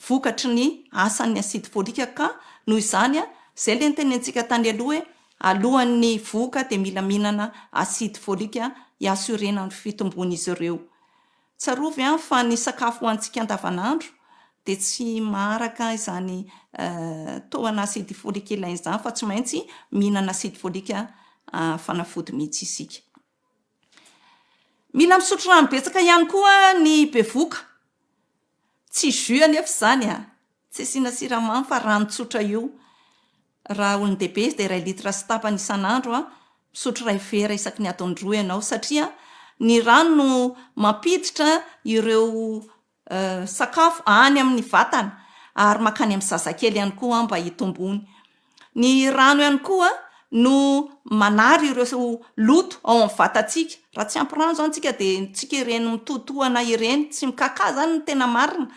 vokatry ny asan'ny acide folique ka noho izany izay ilay notenenintsika tany aloha hoe alohan'ny vohoka dia mila mihinana acide folique hi-assurena ny fitombon'izy ireo. Tsarovy fa ny sakafo hohanintsika andavanandro dia tsy maharaka izany tohana acide folique ilaina izany fa tsy maintsy mihinana acide folique fanafody mihitsy isika. Mila misotro rano betsaka ihany koa ny bevoka. Tsy jus anefa izany a! Tsy asiana siramamy fa rano tsotra io. Raha olon-dehibe izy dia iray litre sy tapany isan'andro a, misotro iray vera isaky ny adiny roa ianao satria ny rano no mampiditra ireo sakafo any amin'ny vatana ary mankany amin'ny zazakely ihany koa mba hitombony. Ny rano ihany koa no manary ireo loto ao amin'ny vatantsika. Raha tsy ampy rano izany tsika dia tsika ireny mitohitohana ireny, tsy mikakà izany no tena marina.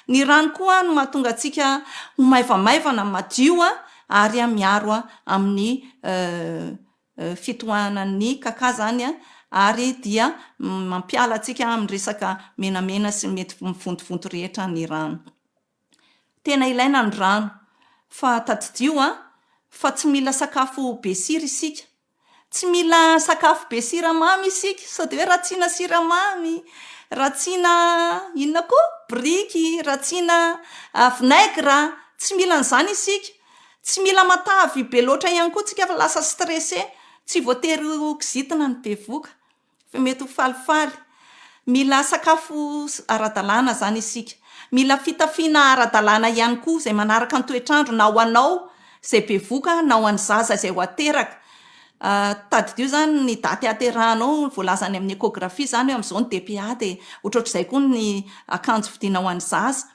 Ny rano koa no mahatonga antsika ho maivamaivana, madio ary miaro amin'ny fitohanan'ny kaka izany ary dia mampiala antsika amin'ny resaka menamena sy ny mety mivontovonto rehetra ny rano. Tena ilaina ny rano fa tadidio an, fa tsy mila sakafo be sira isika. Tsy mila sakafo be siramamy isika, sao dia hoe ratsiana siramamy, ratsiana inona koa? Biriky, ratsiana vinaigre, tsy mila an'izany isika. Tsy mila matavy be loatra ihany koa tsika fa lasa stressé, tsy voatery ho kizitina ny bevoka fa mety ho falifaly. Mila sakafo ara-dalàna zany isika. Mila fitafiana ara-dalàna ihany koa izay manaraka ny toetr'andro na ho anao izay bevoka na ho an'ny zaza izay ho ateraka. Tadidio zany ny daty ahaterahanao voalaza any amin'ny échographie zany hoe amin'izao ny DPA dia ohatrohatr'izay koa ny akanjo vidiana ho an'ny zaza.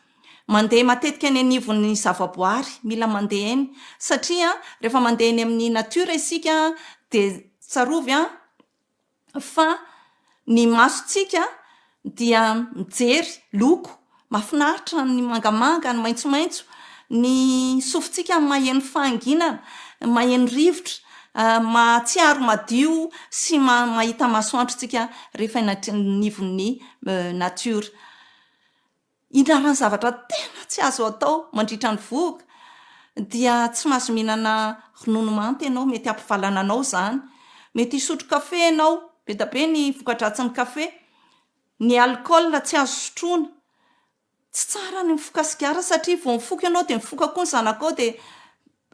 Mandeha matetika eny anivon'ny zavaboary, mila mandeha eny satria rehefa mandeha eny amin'ny natiora isika dia tsarovy an fa ny masontsika dia mijery loko mahafinaritra ny mangamanga, ny maitsomaitso, ny sofintsika maheno fahanginana, maheno rivotra, mahatsiaro madio sy mahita masoandro isika rehefa eny anivon'ny natiora. Inona ary ny zavatra tena tsy azo atao mandritra ny vohoka? Dia tsy mahazo mihinana ronono manta ianao, mety hampivalana anao izany. Mety hisotro kafe ianao, be dia be ny voka-dratsin'ny kafe. Ny alcool tsy azo sotroina. Tsy tsara ny mifoka sigara satria vao mifoka ianao dia mifoka koa ny zanakao dia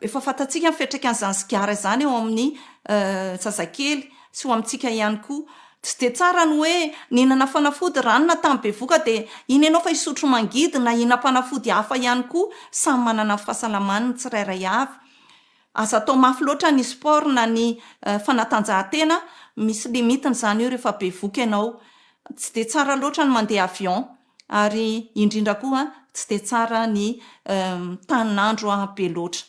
Efa fantatsika ny fiantraikan'izany sigara izany eo amin'ny zazakely sy ho amintsika ihany koa. Tsy dia tsara ny hoe nihinana fanafody ranona tamin'ny bevoka dia iny ianao fa hisotro mangidy na hihinam-panafody hafa ihany koa, samy manana ny fahasalamany ny tsirairay avy. Aza atao mafy loatra ny sport na ny fanatanjahantena, misy limite-ny izany io rehefa bevoka ianao. Tsy dia tsara loatra ny mandeha avion. Ary indrindra koa tsy dia tsara ny tanin'andro be loatra.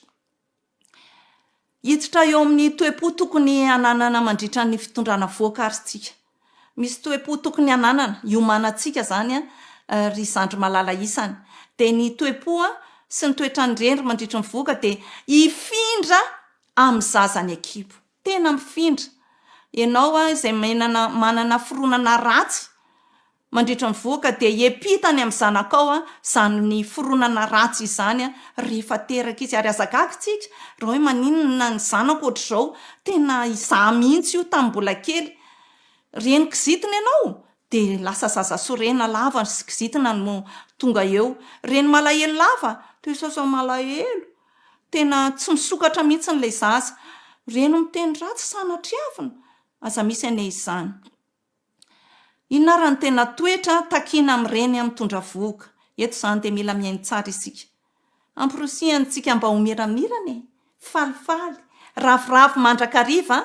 Hiditra eo amin'ny toe-po tokony hananana mandritra ny fitondrana vohoka ary isika. Misy toe-po tokony hananana, hiomanantsika izany ry zandry malala isany. Dia ny toe-po sy ny toetran'ny reny mandritry ny vohoka dia hifindra amin'ny zaza any an-kibo. Tena mifindra. Ianao izay menana manana fironana ratsy Mandritra ny vohoka dia hiampita any amin'ny zanakao izany fironana ratsy izany rehefa teraka izy. Ary aza gaga isika raha hoe maninona ny zanako ohatr'izao, tena izaho mihitsy io tamin'ny mbola kely. Reny kizitina ianao dia lasa zaza sorena lava sy kizitina no tonga eo. Reny malahelo lava dia zaza malahelo, tena tsy misokatra mihitsy ilay zaza. Reny miteny ratsy sanatriavina, aza misy anie izany. Inona ary no tena toetra takiana amin'ny reny mitondra vohoka? Eto izany dia mila mihaino tsara isika. Amporisihana isika mba ho miramirana e! Falifaly, ravoravo mandrakariva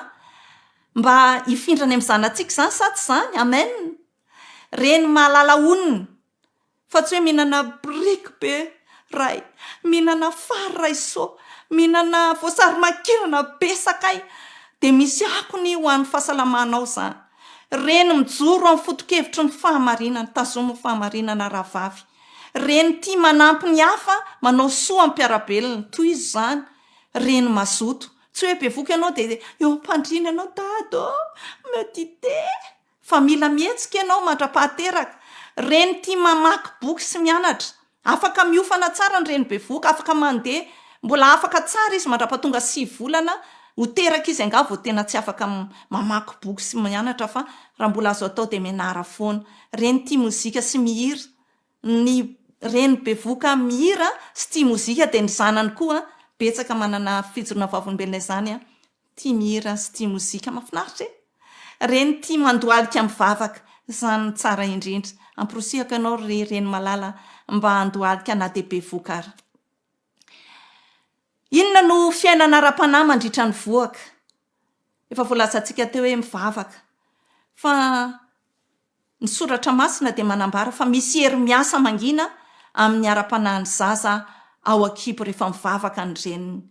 mba hifindra any amin'ny zanatsika izany sa tsy izany? Amen! Reny mahalala onona. Fa tsy hoe mihinana biriky be ray, mihinana fary raiso, mihinana voasary makirana be sakay dia misy akony ho an'ny fahasalamanao izany. Reny mijoro amin'ny foto-kevitry ny fahamarinana, tazomy ny fahamarinana rahavavy. Reny tia manampy ny hafa, manao soa amin'ny mpiara-belona, tohizo izany. Reny mazoto, tsy hoe bevoka ianao dia eo am-pandriana ianao, dada ô, medite. Fa mila mihetsika ianao mandra-pahateraka. Reny tia mamaky boky sy mianatra. Afaka miofana tsara ny reny bevohoka, afaka mandeha. Mbola afaka tsara izy mandra-pahatonga sivy volana, ho teraka izy angaha vao tena tsy afaka mamaky boky sy mianatra fa raha mbola azo atao dia mianara foana. Reny tia mozika sy mihira. Ny reny bevohoka mihira sy tia mozika dia ny zanany koa betsaka manana fijoroana vavolombelona izany Tia mihira sy tia mozika mahafinaritra e! Reny tia mandohalika mivavaka. Izany no tsara indrindra. Amporisihako ianao ry reny malala mba handohalika na dia bevoka ara. Inona no fiainana ara-panahy mandritra ny vohoka? Efa voalazantsika teo hoe mivavaka. Fa ny soratra masina dia manambara fa misy hery miasa mangina amin'ny ara-panahin'ny zaza ao an-kibo rehefa mivavaka ny reniny.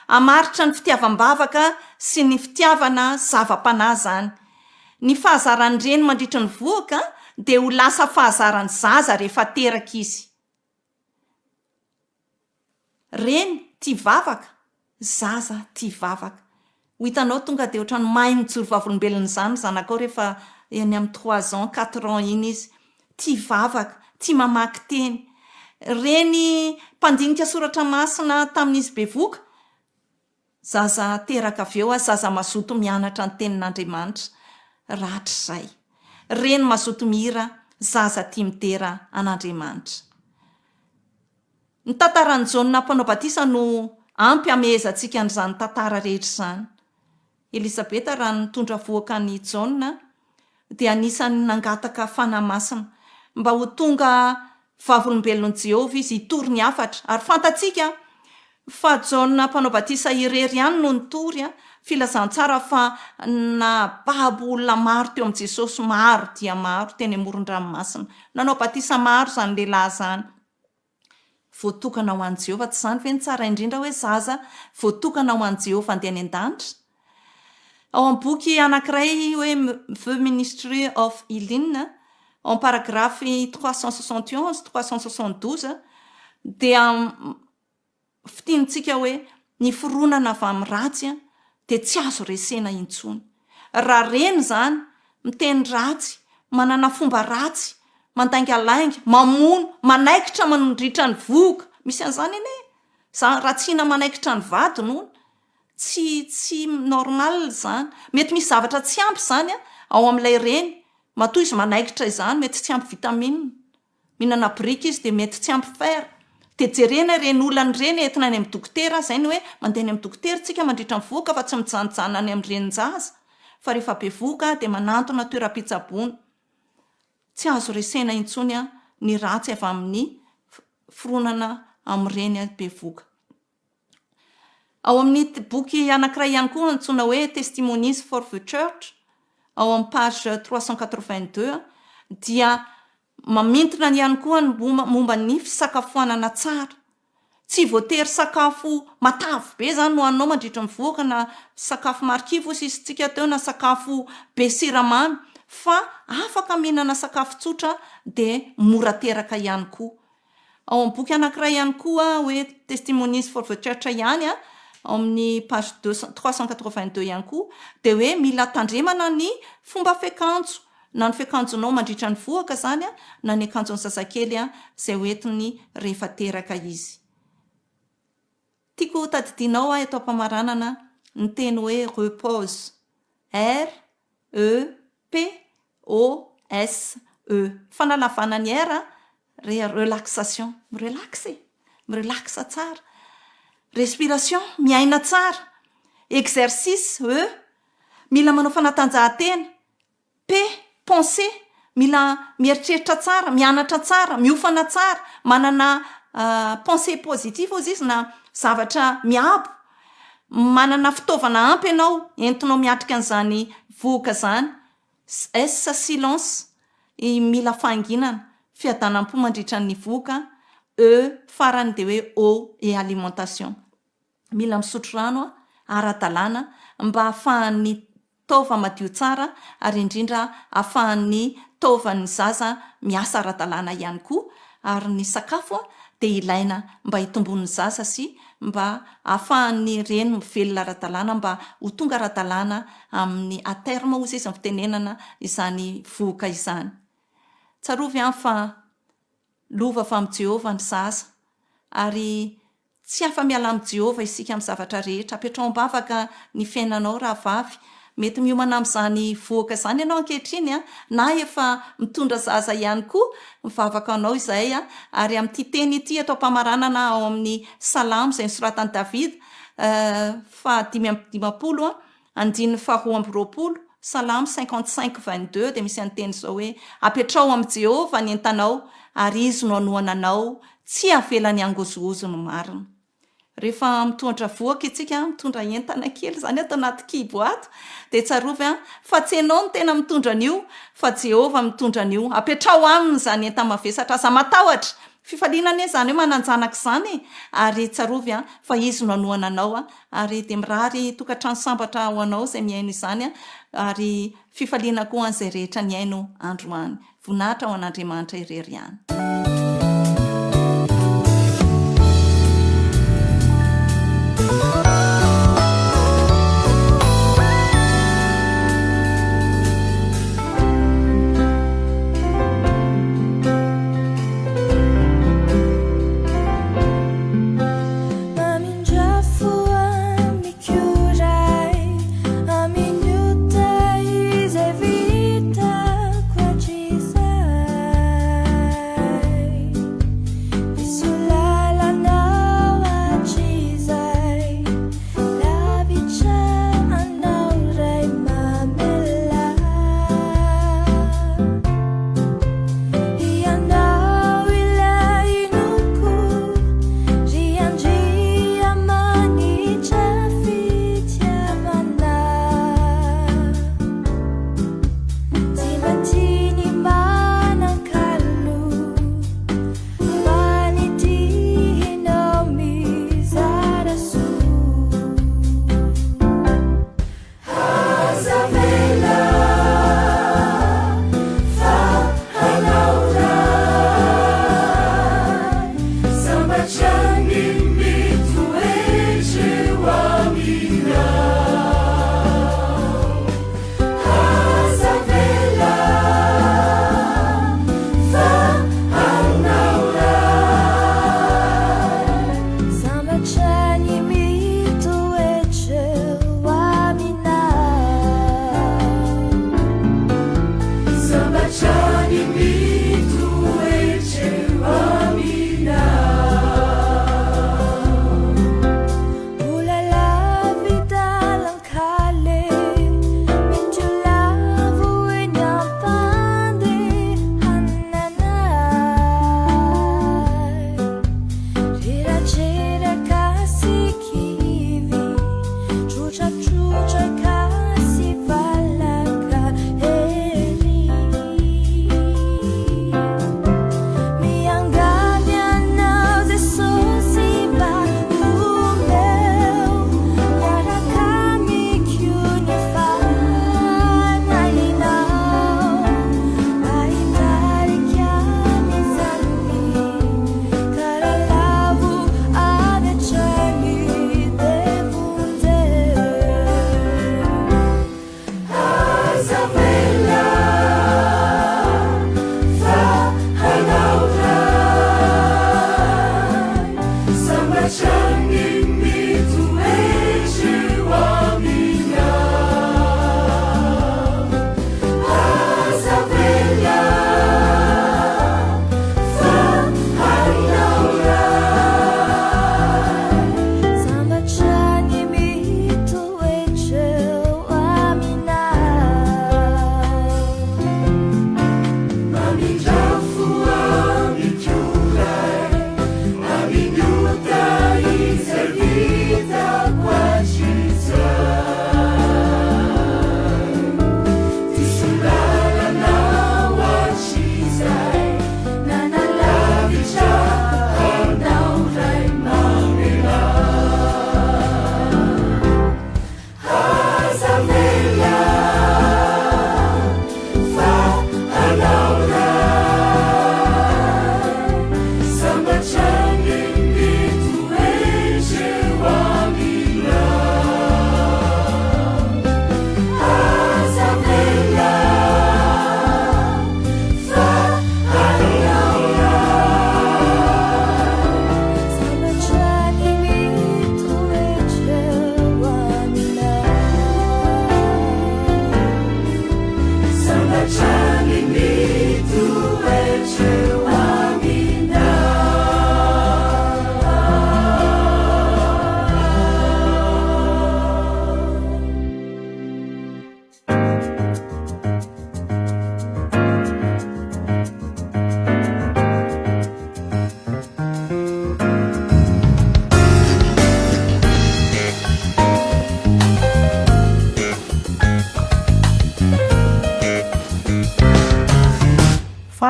Hamaritra ny fitiavam-bavaka sy ny fitiavana zava-panahy izany. Ny fahazaran'ny reny mandritra ny vohoka dia ho lasa fahazaran'ny zaza rehefa teraka izy. Reny tia vavaka, zaza tia vavaka. Ho hitanao tonga dia ohatran'ny mahay mijoro vavolombelona izany ny zanakao rehefa eny amin'ny trois ans, quatre ans iny izy. Tia vavaka, tia mamaky teny. Reny mpandinika soratra masina tamin'izy bevoka, Zaza teraka avy eo aza zaza mazoto mianatra ny tenin'Andriamanitra rahatrizay. Reny mazoto mihira, zaza tia midera an'Andriamanitra. Ny tantaran'i Jaona mpanao batisa no ampy hamehezantsika an'izany tantara rehetra izany. Elizabeta raha nitondra vohoka an'i Jaona dia anisan'ny nangataka fanahy masina mba ho tonga Vavolombelon'i Jehovah izy hitory ny hafatra. Ary fantatsika fa Jaona Mpanao Batisa irery ihany no nitory filazantsara fa nahababo olona maro teo amin'i Jesosy, maro dia maro, teny amoron-dranomasina. Nanao batisa maro izany lehilahy izany. Voatokana ho an'i Jehovah. Tsy izany ve no tsara indrindra hoe zaza voatokana ho an'i Jehovah handeha any an-danitra? Ao amin'ny boky anankiray hoe The Ministry of Healing, ao amin'ny paragrafy 371, 372, dia Fintinitsika hoe ny fironana avy amin'ny ratsy dia tsy azo resena intsony. Raha reny izany, miteny ratsy, manana fomba ratsy, mandaingalainga, mamono, manaikitra mandritra ny vohoka, misy an'izany anie e! Za ratsiana manaikitra ny vadiny hono, tsy tsy normal izany. Mety misy zavatra tsy ampy izany ao amin'ilay reny, matoa izy manaikitra izany, mety tsy ampy vitamine. Mihinana biriky izy dia mety tsy ampy fer. Dia jerena ireny olana ireny entina any amin'ny dokotera, izay ny hoe mandeha any amin'ny dokotera tsika mandritra ny vohoka fa tsy mijanonjanona any amin'ny renin-jaza fa rehefa bevohoka dia manantona toeram-pitsaboana. Tsy azo resena intsony ny ratsy avy amin'ny fironana amin'ny reny bevohoka. Ao amin'ny boky anankiray ihany koa antsoina hoe Testimonies for the Church, ao amin'ny page 382, dia mamintina ihany koa ny momba ny fisakafoanana tsara. Tsy voatery sakafo matavy be izany no haninao mandritra ny vohoka na sakafo marikivy hoy sisitsika teo na sakafo be siramamy fa afaka mihinana sakafo tsotra dia mora teraka ihany koa. Ao amin'ny boky anankiray ihany koa hoe Testimonies for the Church ihany, ao amin'ny page deux cent, 382 ihany koa, dia hoe mila tandremana ny fomba fiakanjo, na ny fiakanjonao mandritra ny vohoka izany, na ny akanjon'ny zazakely izay hoentiny rehefa teraka izy. Tiako hotadidianao aho eto am-pamaranana ny teny hoe repose, R E P O S E. Fanalavana ny R re relaxation, mi-relax e, mi-relax tsara. Respiration, miaina tsara. Exercice, E, mila manao fanatanjahantena. P, penser, mila mieritreritra tsara, mianatra tsara, miofana tsara, manana pensée positive hozy izy na zavatra miabo. Manana fitaovana ampy ianao entinao miatrika an'izany vohoka izany. S, silence, mila fahanginana, fiadanam-po mandritra ny vohoka, E, farany dia hoe eau et alimentation. Mila misotro rano ara-dalàna mba hahafahan'ny taova madio tsara ary indrindra ahafahan'ny taovan'ny zaza miasa ara-dalàna ihany koa ary ny sakafo dia ilaina mba hitomboan'ny zaza sy mba ahafahan'ny reny mivelona ara-dalàna mba ho tonga ara-dalàna amin'ny à terme hozy izy ny fitenenana izany vohoka izany. Tsarovy an fa lova avy amin'i Jehovah ny zaza ary Tsy afa-miala amin'i Jehovah isika amin'ny zavatra rehetra. Apetraho am-bavaka ny fiainanao, rahavavy. Mety miomana amin'izany vohoka izany ianao ankehitriny, na efa mitondra zaza ihany koa. Mivavaka ho anao izahay. Ary amin'ity teny ity eto am-pamaranana ao amin'ny Salamo izay nosoratan'i Davida, fahadimy amby 50, andininy faharoa amby 20. Salamo 55 22 dia misy an'ny teny izao hoe, Apetraho amin'i Jehovah ny entanao, ary Izy no hanohana anao, tsy havelany hangozohozo ny marina. Rehefa mitondra vohoka isika, mitondra entana kely izany ato anaty kibo ato, dia tsarovy fa tsy ianao no tena mitondra an'io, fa Jehovah mitondra an'io. Apetraho aminy izany enta-mavesatra, aza matahotra. Fifaliana anie izany hoe manan-janaka izany e! Ary tsarovy fa Izy no hanohana anao. Ary dia mirary tokantrano sambatra ho anao izay mihaino izany, ary fifaliana koa ho an'izay rehetra nihaino androany. Voninahitra ho an'Andriamanitra irery ihany. Mamindra fo amiko Ray, amin'ny ota izay vitako hatrizay. Diso lalanao hatrizay.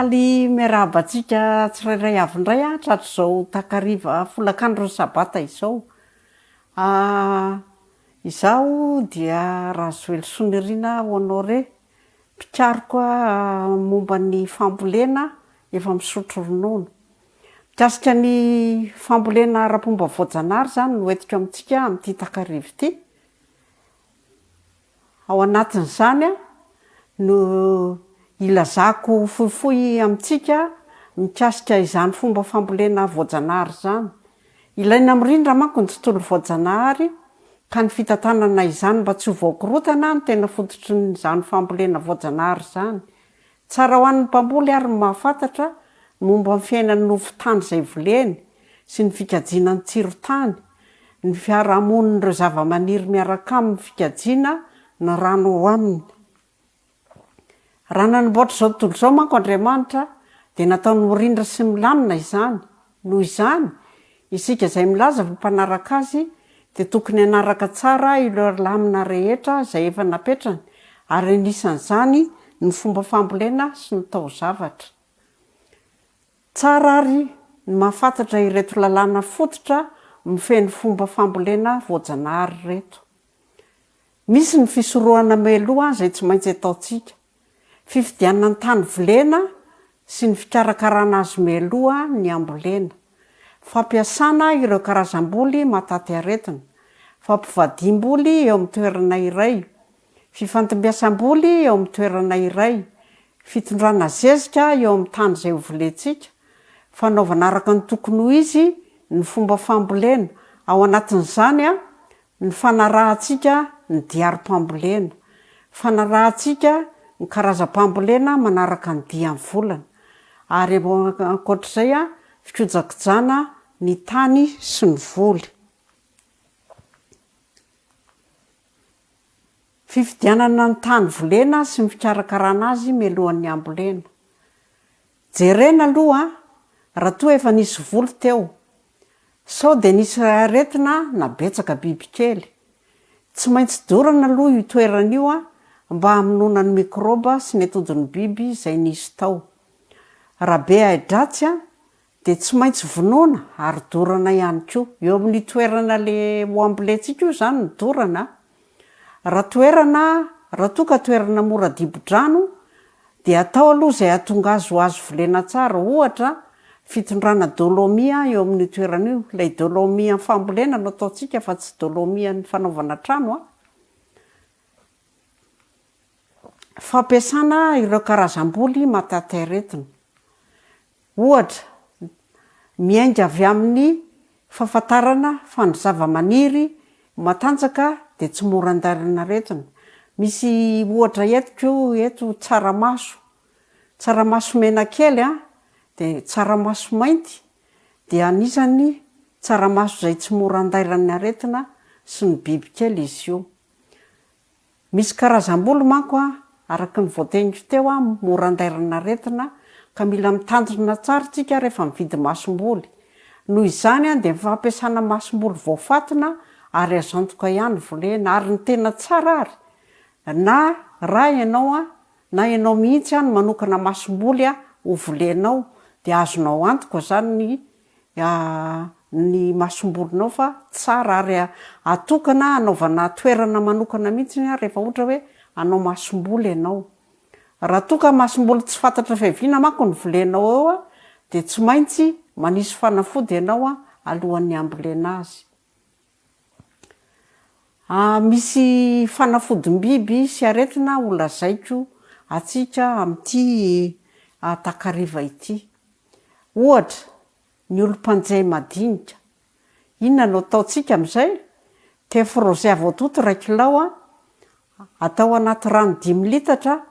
Faly miarahaba antsika tsirairay avy indray aho tratr'izao takariva folakandron'ny sabata izao. Izaho dia Razoelisoa Nirina Honoré, mpikaroka momba ny fambolena efa misotro ronono. Mikasika ny fambolena ara-pomba voajanahary izany no entiko amintsika amin'ity takariva ity. Ao anatin'izany no hilazako fohifohy amintsika mikasika izany fomba fambolena voajanahary izany. Ilaina mirindra manko ny tontolo voajanahary ka ny fitantanana izany mba tsy ho voakorontana no tena fototrin'izany fambolena voajanahary izany. Tsara ho an'ny mpamboly ary ny mahafantatra ny momba ny fiainan'ny nofon-tany izay voleny sy ny fikajiana ny tsiron-tany, ny fiarahamonin'ireo zavamaniry miaraka aminy fikajiana ny rano ao aminy. Raha nanamboatra izao tontolo izao manko Andriamanitra dia nataony mirindra sy milamina izany. Noho izany, isika izay milaza fa mpanaraka Azy dia tokony hanaraka tsara ireo lamina rehetra izay efa napetrany ary anisan'izany ny fomba fambolena sy ny taozavatra. Tsara àry ny mahafantatra ireto lalàna fototra mifehy ny fomba fambolena voajanahary ireto. Misy ny fisorohana mialoha izay tsy maintsy ataontsika. Fifidianana ny tany volena sy ny fikarakarana azy mialoha ny hambolena. Fampiasana ireo karazam-boly mahataty aretina. Fampivadiam-boly eo amin'ny toerana iray. Fifandimbiasam-boly eo amin'ny toerana iray. Fitondrana zezika eo amin'ny tany izay hovolentsika. Fanaovana araka ny tokony ho izy ny fomba fambolena. Ao anatin'izany, Ny fanarahantsika ny diarim-pambolena. Fanarahantsika ny karazam-pambolena manaraka ny dian'ny volana. Ary ankoatr'izay, fikojakojana ny tany sy ny voly. Fifidianana ny tany volena sy ny fikarakarana azy mialohan'ny hambolena. Jerena aloha raha toa efa nisy voly teo. Sao dia nisy aretina na betsaka bibikely. Tsy maintsy dorana aloha io toerana io mba hamonoana ny mikraoba sy ny atodin'ny biby izay nisy tao. Raha be ahi-dratsy dia tsy maintsy vonoina ary dorana ihany koa. Eo amin'io toerana le ho ambolentsika io izany no dorana. Raha toerana, raha toa ka toerana mora dibo-drano dia atao aloha izay hahatonga azy ho azo volena tsara, ohatra, fitondrana dolomie eo amin'io toerana io, ilay dolomie an'ny fambolena no ataontsika fa tsy dolomie an'ny fanaovana trano an. Fampiasana ireo karazam-boly mahataty aretina. Ohatra, miainga avy amin'ny fahafantarana fa ny zavamaniry matanjaka dia tsy mora andarin'aretina. Misy ohatra entiko eto tsaramaso, tsaramaso mena kely an, dia tsaramaso mainty dia anisan'ny tsaramaso izay tsy mora andairan'ny aretina sy ny bibikely izy io. Misy karazam-bolo manko araka ny voateniko teo mora andairan'aretina ka mila mitandrina tsara isika rehefa mividy masomboly. Noho izany dia ny fampiasana masomboly voafatina ary azo antoka ihany volena ary ny tena tsara ary na raha ianao na ianao mihitsy no manokana masomboly ho volenao dia azonao antoka izany ny ny masombolinao fa tsara ary atokana hanaovana toerana manokana mihitsy rehefa ohatra hoe hanao masomboly ianao. Raha toa ka masomboly tsy fantatra fiaviana manko ny volenao eo dia tsy maintsy manisy fanafody ianao alohan'ny hambolena azy. Misy fanafodim-biby sy aretina ho lazaiko antsika amin'ity takariva ity. Ohatra, ny olom-panjay madinika. Inona no ataontsika amin'izay? Tefrozia voatoto iray kilao, atao anaty rano dimy litatra,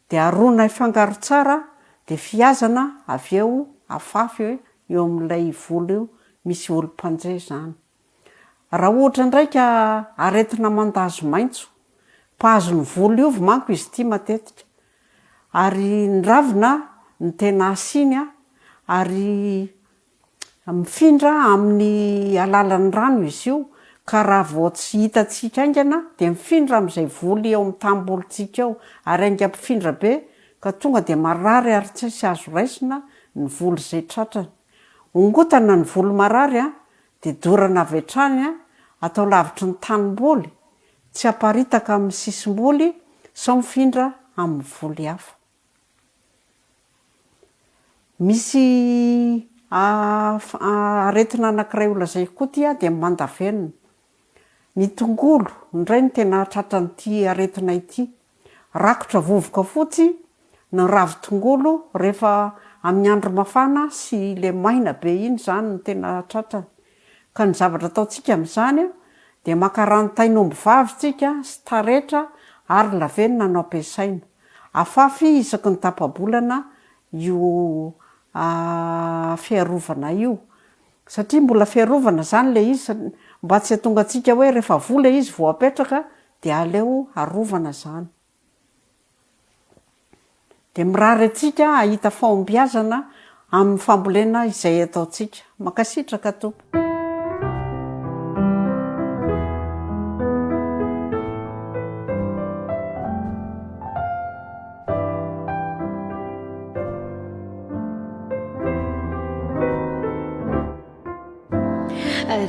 dia arona hifangaro tsara, dia fihazana avy eo afafy eo amin'ilay volo misy olom-panjay izany. Raha ohatra indray ka aretina mandazo maitso, mpahazo ny voly ovy manko izy ity matetika, ary ny ravina no tena asiany ary mifindra amin'ny alalan'ny rano izy io ka raha vao tsy hitantsika haingana dia mifindra amin'izay voly eo amin'ny tanimbolintsika eo ary haingam-pifindra be. ka tonga dia marary ary tsisy azo raisina ny voly izay tratrany. Ongotana ny voly marary dia dorana avy hatrany atao lavitry ny tanimboly, tsy aparitaka amin'ny sisim-boly sao mifindra amin'ny voly hafa. Misy aretina anankiray holazaiko koa ity dia ny mandavenona. Ny tongolo indray no tena tratran'ity aretina ity. Rakotra vovoka fotsy ny ravin-tongolo rehefa amin'ny andro mafana sy ilay maina be iny izany no tena tratrany. Ka ny zavatra ataontsika amin'izany dia maka ranon-tain'omby vavy tsika sy taretra ary lavenona no ampiasaina. Afafy isaky ny tapa-bolana io fiarovana io. Satria mbola fiarovana zany le izy mba tsy hatonga antsika hoe rehefa voa le izy vao apetraka dia aleo arovana zany. Dia mirary antsika hahita fahombiazana amin'ny fambolena izay ataontsika. Mankasitraka tompoko.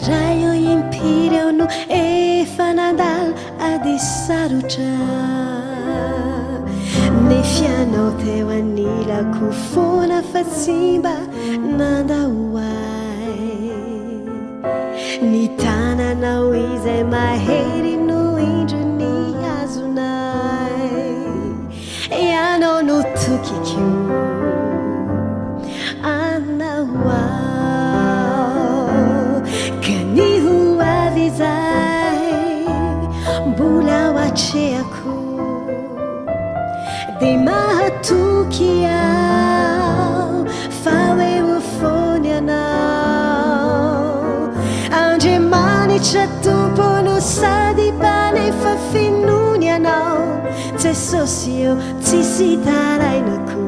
Ray ô impiry aho no efa nandalo ady sarotra Nefa ianao teo anilako foana fa tsy mba nandao ahy Ny tananao izay mahery no indro nihazona ahy Ianao no tokiko Anao aho Ka ny ho avy izay Mbola ho atrehako Dia mahatoky aho Fa hoe ho foana ianao Andriamanitra Tompo no sady mpanefa finoana ianao Jesosy ô tsisy itarainako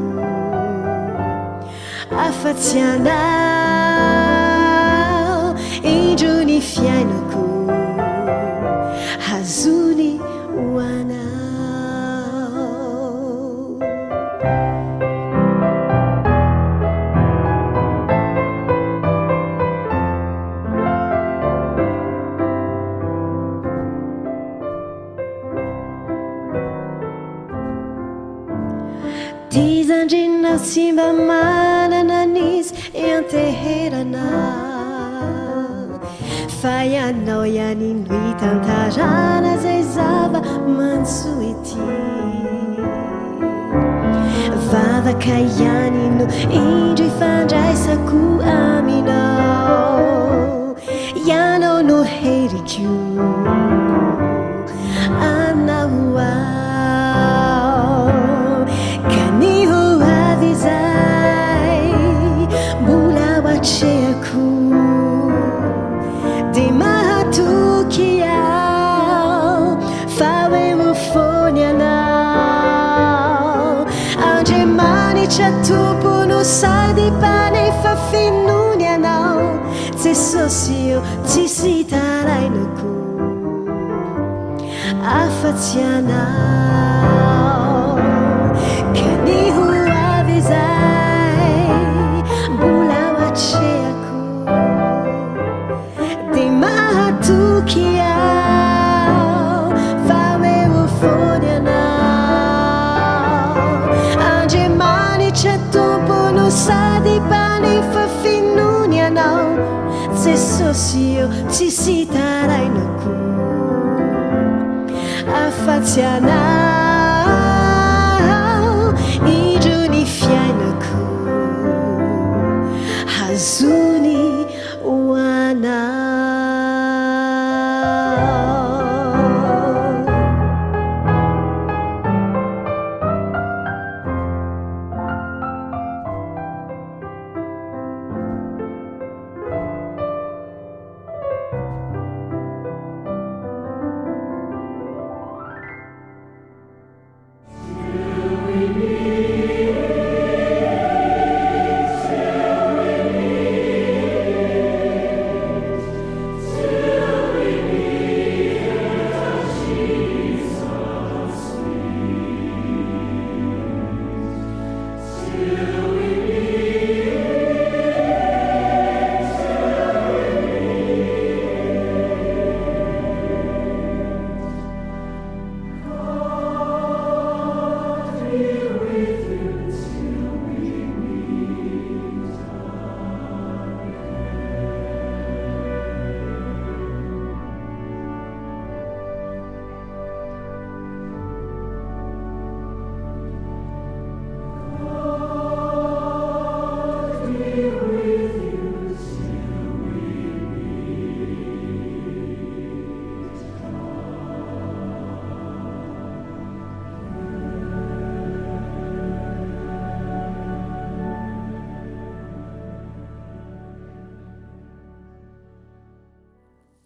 afa-tsy Anao Indro ny fiainako hazony ho Anao. Ty zandrinao tsy mba manana an'izy ianteherana Fa ianao ihany no itantarana izay zava-manjo ety Vavaka ihany no indro ifandraisako aminao Ianao no heriko Anao aho Ka ny ho avy izay Mbola ho atrehako Dia mahatoky aho Fa hoe ho foana ianao Andriamanitra Tompo no sady mpanefa finoana ianao Jesosy ô tsisy tarainako Afa-tsy Anao Ka ny ho avy izay Mbola ho atrehako Dia mahatoky aho Fa hoe ho foana Ianao Andriamanitra Tompo no sady mpanefa finoana Ianao Jesosy ô tsisy tarainako Afa-tsy Anao Indro ny fiainako Hazony ho Anao.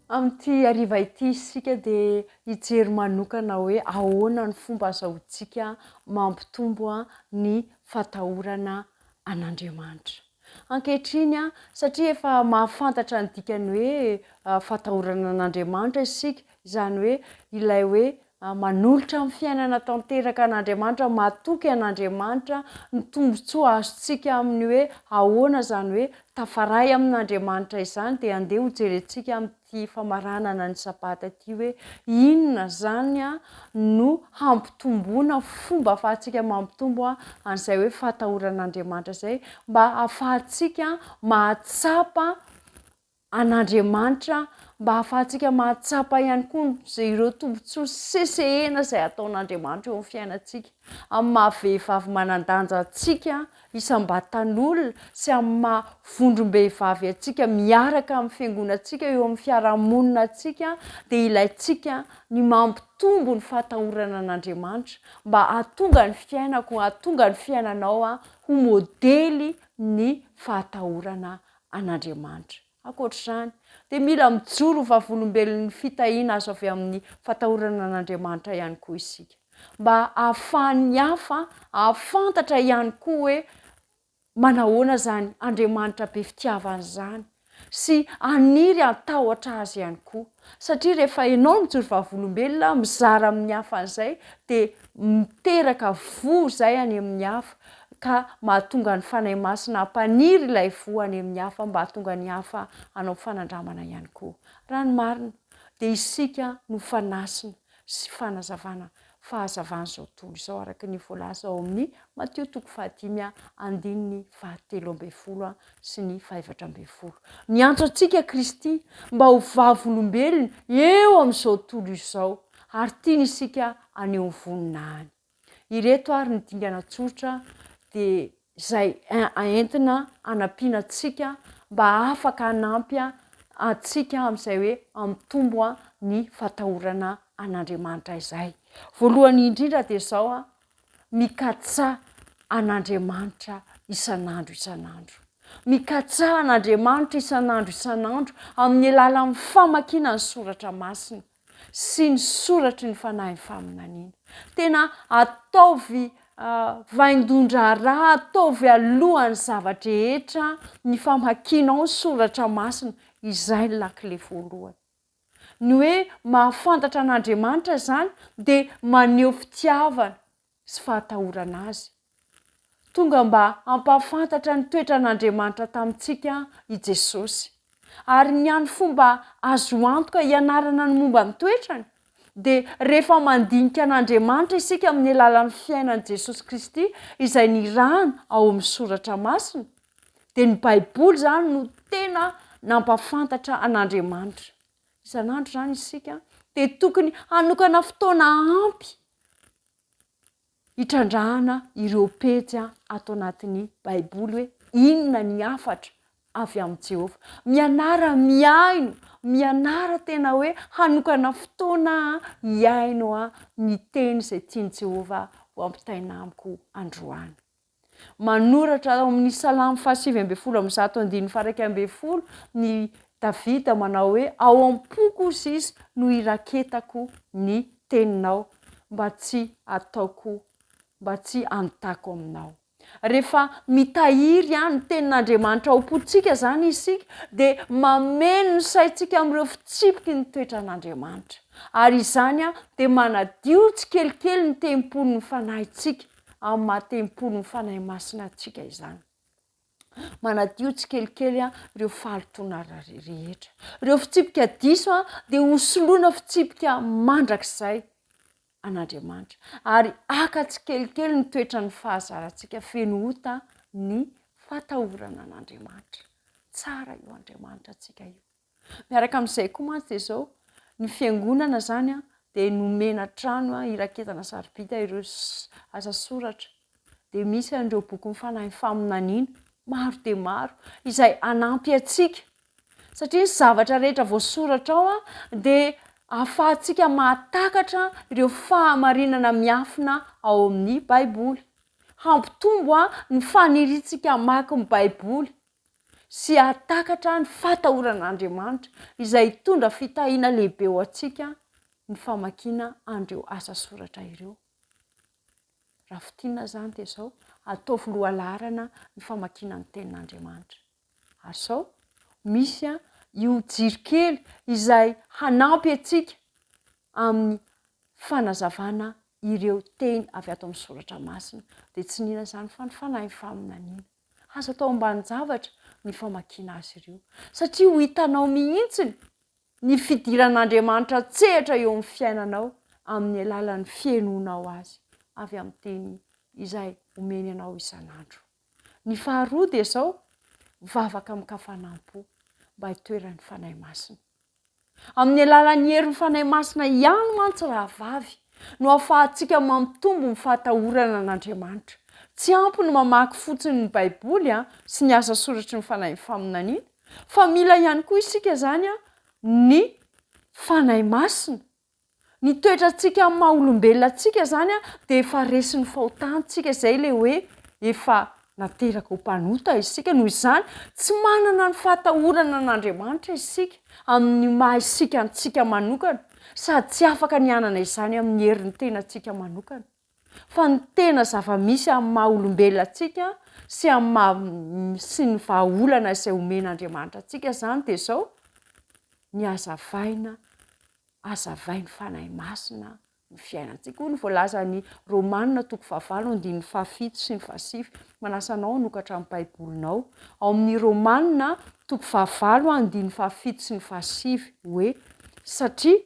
Amin'ity hariva ity isika dia hijery manokana hoe ahoana ny fomba azahoantsika mampitombo ny fatahorana an'Andriamanitra. Ankehitriny, satria efa mahafantatra ny dikan'ny hoe fatahorana an'Andriamanitra isika, izany hoe ilay hoe manolotra ny fiainana tanteraka an'Andriamanitra, matoky an'Andriamanitra, ny tombontsoa azontsika amin'ny hoe ahoana izany hoe tafaray amin'Andriamanitra izany dia andeha hojerentsika amin'ity famaranana ny sabata ity hoe inona izany no hampitomboana fomba ahafahantsika mampitombo an'izay hoe fatahoran'Andriamanitra izay mba ahafahantsika mahatsapa an'Andriamanitra mba hahafahantsika mahatsapa ihany koa izay ireo tombontsoa sesehena izay ataon'Andriamanitra eo amin'ny fiainantsika. Amin'ny maha vehivavy manan-danja antsika isam-batan'olona sy amin'ny maha vondrom-behivavy antsika miaraka amin'ny fiangonantsika eo amin'ny fiarahamonina antsika dia ilaintsika ny mampitombo ny fahatahorana an'Andriamanitra mba hahatonga ny fiainako, hahatonga ny fiainanao ho modely ny fahatahorana an'Andriamanitra. Ankoatra izany, dia mila mijoro ho vavolombelon'ny fitahiana azo avy amin'ny fatahorana an'Andriamanitra ihany koa isika, mba hahafahan'ny hafa hahafantatra ihany koa hoe manahoana izany Andriamanitra be fitiavana izany, sy haniry hatahotra Azy ihany koa. Satria rehefa ianao mijoro vavolombelona, mizara amin'ny hafa an'izay, dia miteraka voa izay any amin'ny hafa, ka mahatonga ny Fanahy Masina hampaniry ilay voa any amin'ny hafa mba hahatonga ny hafa hanao fanandramana ihany koa. Raha ny marina, dia isika no fanasina sy fanazavana fahazavan'izao tontolo izao, araka ny voalaza ao amin'ny Matio toko fahadimy andininy fahatelo ambinifolo sy ny fahefatra ambinifolo. Niantso antsika Kristy mba ho vavolombelony eo amin'izao tontolo izao, ary tiany isika haneho ny voninahiny. Ireto ary ny dingana tsotra dia izay entina hanampiana antsika mba afaka hanampy antsika amin'izay hoe hampitombo ny fatahorana an'Andriamanitra izay. Voalohany indrindra dia izao, mikatsaha an'Andriamanitra isan'andro isan'andro. Mikatsaha an'Andriamanitra isan'andro isan'andro amin'ny alalan'ny famakiana ny soratra masina sy ny soratry ny fanahin'ny faminaniana. Tena ataovy vaindohan-draharaha, ataovy alohan'ny zava-drehetra ny famakianao ny soratra masina, izay ny lakile voalohany. Ny hoe mahafantatra an'Andriamanitra izany dia maneho fitiavana sy fahatahorana Azy. Tonga mba hampahafantatra ny toetran'Andriamanitra tamintsika i Jesosy. Ary ny hany fomba azo antoka hianarana ny momba ny toetrany dia rehefa mandinika an'Andriamanitra isika amin'ny alalan'ny fiainan'i Jesosy Kristy izay nirahana ao amin'ny Soratra Masina. Dia ny Baiboly izany no tena nampahafantatra an'Andriamanitra. Isan'andro izany isika dia tokony hanokana fotoana ampy hitrandrahana ireo pejy ato anatin'ny Baiboly hoe inona ny hafatra avy amin'i Jehovah. Mianara mihaino, mianara tena hoe hanokana fotoana hihaino ny teny izay tian'i Jehovah ho ampitaina amiko androany. Manoratra ao amin'ny Salamo fahasivy 119 andininy faha-11 ny Davida manao hoe, Ao am-poko hozy izy no iraketako ny teninao, mba tsy hataoko, mba tsy hanotako aminao. Rehefa mitahiry ny tenin'Andriamanitra ao am-pontsika izany isika, dia mameno ny saintsika amin'ireo fitsipiky ny toetran'Andriamanitra. Ary izany dia manadio tsikelikely ny tempolin'ny fanahintsika, amin'ny maha tempolin'ny Fanahy Masina antsika izany. Manadio tsikelikely ireo fahalotoana rehetra. Ireo fitsipika diso dia hosoloina fitsipika mandrakizay an'Andriamanitra. Ary haka tsikelikely ny toetran'ny fahazarantsika feno ota ny fatahorana an'Andriamanitra. Tsara io Andriamanitra antsika io. Miaraka amin'izay koa mantsy dia izao, ny fiangonana izany dia nomena trano hiraketana sarobidy ireo asa soratra. Dia misy an'ireo bokin'ny fanahy faminaniana maro dia maro izay hanampy antsika. Satria ny zavatra rehetra voasoratra ao dia ahafahantsika mahatakatra ireo fahamarinana miafina ao amin'ny Baiboly. Hampitombo ny faniriantsika hamaky ny Baiboly. sy hahatakatra ny fahatahorana an'Andriamanitra izay hitondra fitahiana lehibe ho antsika ny famakiana an'ireo asa soratra ireo. Raha fintinina izany dia izao, ataovy lohalaharana ny famakiana ny Tenin'Andriamanitra. Ary izao, misy io jiro kely izay hanampy antsika amin'ny fanazavana ireo teny avy ato amin'ny Soratra Masina, dia tsy n'inona izany fa ny fanahin'ny faminaniana. Aza atao ambanin-javatra ny famakiana azy ireo, satria ho hitanao mihitsy ny fidiran'Andriamanitra an-tsehatra eo amin'ny fiainanao amin'ny alalan'ny fihenoanao Azy avy amin'ny teny izay omeny anao isan'andro. Ny faharoa dia izao, vavaka amin-kafanam-po mba hitoeran'ny Fanahy Masina. Amin'ny alalan'ny herin'ny Fanahy Masina ihany mantsy rahavavy no ahafahantsika mampitombo ny fahatahorana an'Andriamanitra. Tsy ampy ny mamaky fotsiny ny Baiboly sy ny asa soratry ny Fanahin'ny faminaniana, fa mila ihany koa isika izany ny Fanahy Masina. Ny toetrantsika amin'ny maha olombelona antsika izany dia efa resin'ny fahotantsika, izay ilay hoe efa nateraka ho mpanota isika, noho izany tsy manana ny fahatahorana an'Andriamanitra isika amin'ny maha isika antsika manokana, sady tsy afaka ny hanana izany amin'ny herin'ny tenantsika manokana. Fa ny tena zava-misy amin'ny maha olombelona antsika sy amin'ny maha sy ny vahaolana izay omen'Andriamanitra antsika izany dia izao, ny hazavaina Hazavain'ny Fanahy Masina ny fiainantsika. Hoy ny voalazan'ny Romana toko fahavalo andininy fahafito sy ny fahasivy. Manasa anao hanokatra ny Baibolinao ao amin'ny Romana toko fahavalo andininy fahafito sy ny fahasivy hoe, Satria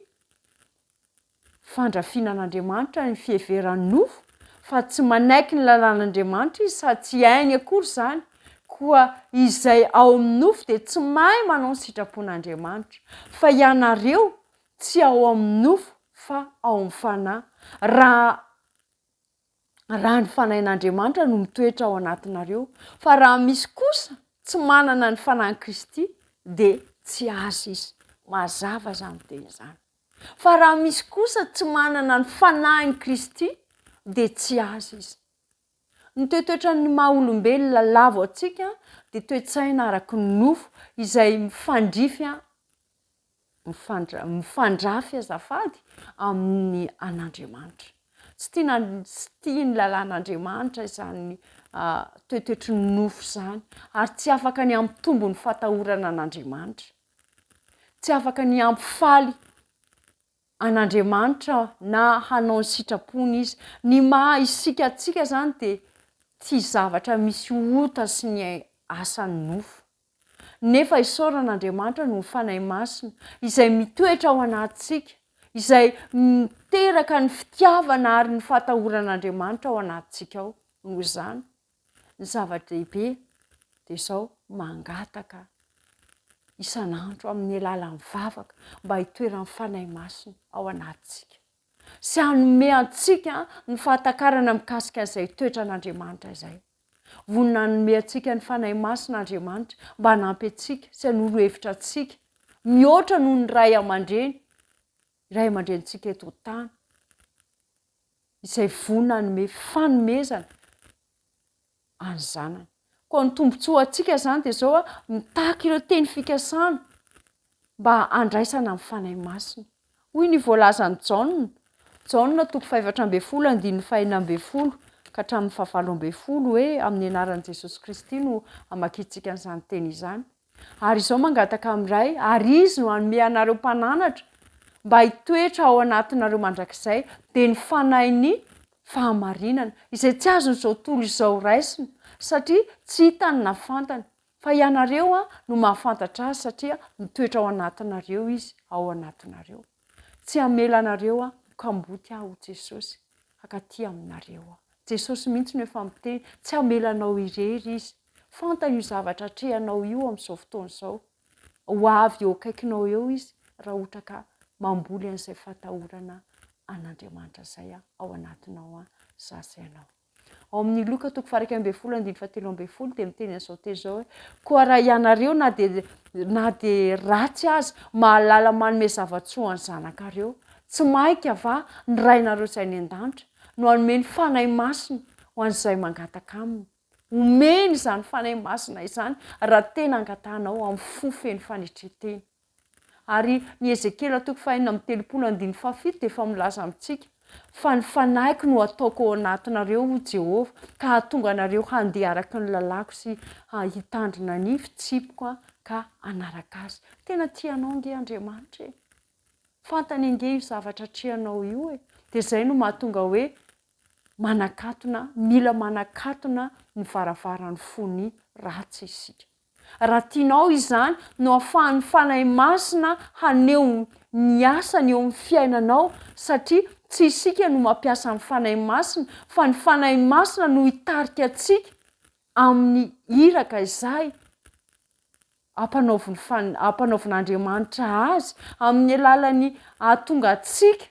fandrafiana an'Andriamanitra ny fiheveran'ny nofo, fa tsy manaiky ny lalàn'Andriamanitra izy sady tsy hainy akory izany, Koa izay ao amin'ny nofo dia tsy mahay manao ny sitrapon'Andriamanitra, fa ianareo tsy ao amin'ny nofo fa ao amin'ny Fanahy, raha raha ny Fanahin'Andriamanitra no mitoetra ao anatinareo. Fa raha misy kosa tsy manana ny Fanahin'i Kristy dia tsy azy izy. Mazava izany teny izany. Fa raha misy kosa tsy manana ny Fanahin'i Kristy dia tsy azy izy. Ny toetoetran'ny maha olombelona lavo antsika dia toe-tsaina araka ny nofo izay mifandrify mifandrafy azafady amin'ny an'Andriamanitra. Tsy tiana tsy tia ny lalàn'Andriamanitra izany toetoetry ny nofo izany ary tsy afaka ny hampitombo ny fahatahorana an'Andriamanitra. Tsy afaka ny hampifaly an'Andriamanitra na hanao ny sitrapony izy. Ny maha isika antsika izany dia tia zavatra misy ota sy ny asan'ny nofo. Nefa isaorana Andriamanitra noho ny Fanahy Masina izay mitoetra ao anatintsika, izay miteraka ny fitiavana ary ny fahatahoran'Andriamanitra ao anatintsika ao. Noho izany, Ny zava-dehibe dia izao, mangataka isan'andro amin'ny alalan'ny vavaka mba hitoeran'ny Fanahy Masina ao anatintsika sy hanome antsika ny fahatakarana mikasika an'izay toetran'Andriamanitra izay. Vonona hanome antsika ny Fanahy Masina Andriamanitra mba hanampy antsika sy hanoro hevitra antsika mihoatra noho ny ray aman-dreny, ray aman-drenintsika eto an-tany. izay vonona hanome fanomezana an'ny zanany. Koa ny tombontsoantsika izany dia izao, mitaky ireo teny fikasana mba handraisana ny Fanahy Masina. Hoy ny voalazan'i Jaona, Jaona toko fahefatra ambin'ny folo andininy fahenina ambin'ny folo ka hatramin'ny fahavalo ambin'ny folo hoe amin'ny anaran'i Jesosy Kristy no hamakiantsika an'izany teny izany. Ary izao mangataka amin'ny Ray, ary Izy no hanome anareo mpananatra mba hitoetra ao anatinareo mandrakizay, dia ny Fanahin'ny fahamarinana, izay tsy azon'izao tontolo izao raisina, satria tsy hitany na fantany. Fa ianareo no mahafantatra Azy, satria mitoetra ao anatinareo Izy, ao anatinareo. Tsy hamela anareo ho kamboty Aho, hoy Jesosy, hankaty aminareo Aho. Jesosy mihitsy no efa miteny, tsy hamela anao irery Izy. Fantany io zavatra atrehanao io amin'izao fotoana izao. Ho avy eo akaikinao eo Izy raha ohatra ka mamboly an'izay fahatahorana an'Andriamanitra izay ao anatinao zaza ianao. Ao amin'ny Lioka toko faha 11 andininy fahatelo ambin'ny folo dia miteny an'izao teny izao hoe, Koa raha ianareo na dia na dia ratsy aza mahalala manome zava-tsoa ny zanakareo, tsy mainka va ny Rainareo izay any an-danitra no hanome ny Fanahy Masina ho an'izay mangataka aminy? Omeny izany Fanahy Masina izany raha tena angatahanao amin'ny fo feno fanetren-tena. Ary ny Ezekiela toko fahenina amby 30 andininy fahafito dia efa milaza amintsika fa ny fanahiko no hataoko ao anatinareo, hoy Jehovah, ka hahatonga anareo handeha araka ny lalàko sy hitandrina ny fitsipiko ka hanaraka azy. Tena tia anao ange Andriamanitra e! Fantany ange io zavatra atrehanao io e! Dia izay no mahatonga hoe manakatona, mila manakatona ny varavaran'ny fony ratsy isika. Raha tianao izany no ahafahan'ny Fanahy Masina haneho ny asany eo amin'ny fiainanao satria tsy isika no mampiasa ny Fanahy Masina fa ny Fanahy Masina no hitarika antsika amin'ny iraka izay ampanaovin'ny ampanaovin'Andriamanitra azy amin'ny alalan'ny hahatonga antsika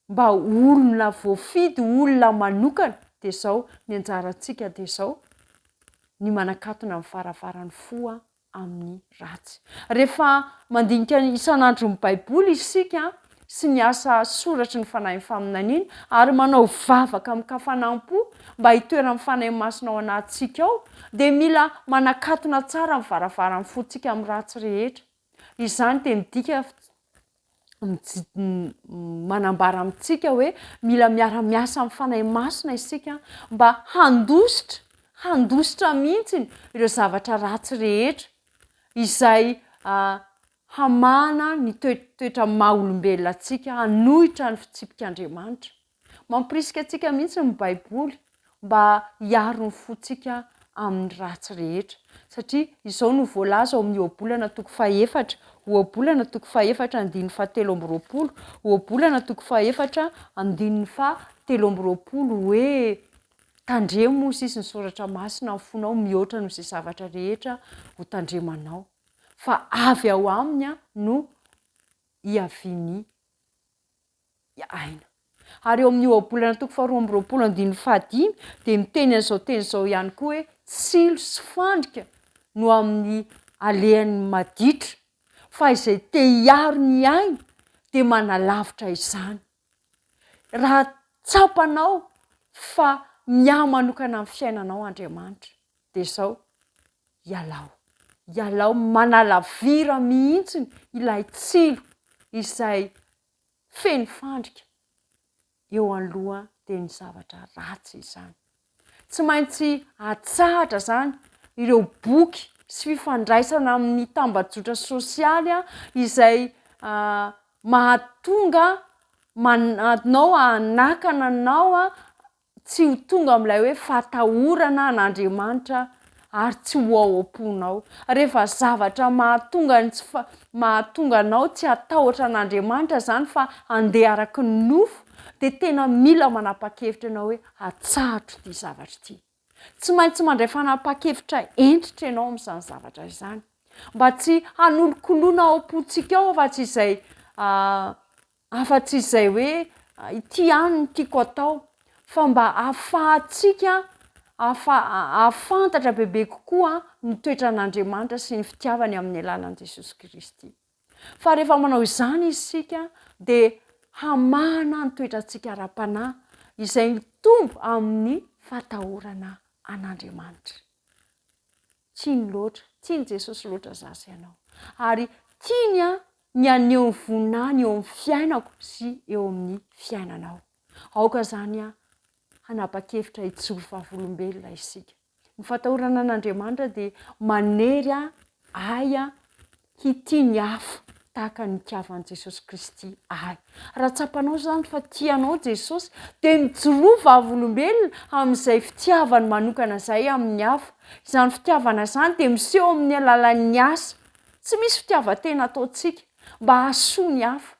mba olona voafidy, olona manokana, dia izao, ny anjarantsika dia izao, ny manakatona ny varavaran'ny fo amin'ny ratsy. Rehefa mandinika isan'andro ny Baiboly isika sy ny asa soratry ny Fanahin'ny faminaniana ary manao vavaka amin-kafanam-po mba hitoeran'ny Fanahy Masina ao anatintsika ao, dia mila manakatona tsara ny varavaran'ny fontsika amin'ny ratsy rehetra. Izany dia midika manambara amintsika hoe mila miara-miasa amin'ny Fanahy Masina isika mba handositra, handositra mihitsy ireo zavatra ratsy rehetra izay hamahana ny toetra maha olombelona antsika, hanohitra ny fitsipik'Andriamanitra. Mampirisika antsika mihitsy ny Baiboly mba hiaro ny fontsika amin'ny ratsy rehetra, satria izao no voalaza ao amin'ny Ohabolana toko fahefatra, Ohabolana toko fahefatra andininy fahatelo amby 20, Ohabolana toko fahefatra andininy fahatelo amby 20 hoe, Tandremo hoy sisa ny Soratra Masina ny fonao mihoatra noho izay zavatra rehetra ho tandremanao, fa avy ao aminy no hiavian'ny aina. Ary eo amin'ny ohabolana toko faharoa amby 20 andininy fahadimy dia miteny an'izao teny izao ihany koa hoe tsilo sy fandrika no amin'ny alehan'ny maditra fa izay te hiaro ny ainy dia manalavitra izany. Raha tsapanao fa miahy manokana amin'ny fiainanao Andriamanitra dia izao, ialao, ialao manalavira mihitsy ilay tsilo izay feno fandrika eo anoloa dia ny zavatra ratsy izany. Tsy maintsy atsahatra izany ireo boky sy fifandraisana amin'ny tambajotra sosialy izay mahatonga anao hanakana anao tsy ho tonga amin'ilay hoe fahatahorana an'Andriamanitra ary tsy ho ao am-ponao. Rehefa zavatra mahatonga ny tsy fa, mahatonga anao tsy hatahotra an'Andriamanitra izany fa handeha araka ny nofo, dia tena mila manapa-kevitra ianao hoe atsahatro ity zavatra ity. Tsy maintsy mandray fanapahan-kevitra hentitra ianao amin'izany zavatra izany. Mba tsy hanolokoloana ao am-pontsika ao afa-tsy izay Afa-tsy izay hoe ity ihany no tiako atao, fa mba ahafahantsika hahafantatra bebe kokoa ny toetran'Andriamanitra sy ny fitiavany amin'ny alalan'i Jesosy Kristy. Fa rehefa manao izany isika dia hamahana ny toetrantsika ara-panahy izay mitombo amin'ny fahatahorana an'Andriamanitra. Tiany loatra, tian'i Jesosy loatra za sy ianao. Ary tiany aho ny haneho ny voninahiny eo amin'ny fiainako sy eo amin'ny fiainanao. Aoka izany hanapa-kevitra hijoro vavolombelona isika. Ny fatahorana an'Andriamanitra dia manery ahy hitia ny hafa tahaka ny nitiavan'i Jesosy Kristy ahy. Raha tsapanao izany fa tia anao Jesosy, dia mijoroa vavolombelona amin'izay fitiavany manokana izay amin'ny hafa. Izany fitiavana izany dia miseho amin'ny alalan'ny asa. Tsy misy fitiavan-tena ataontsika mba hahasoa ny hafa.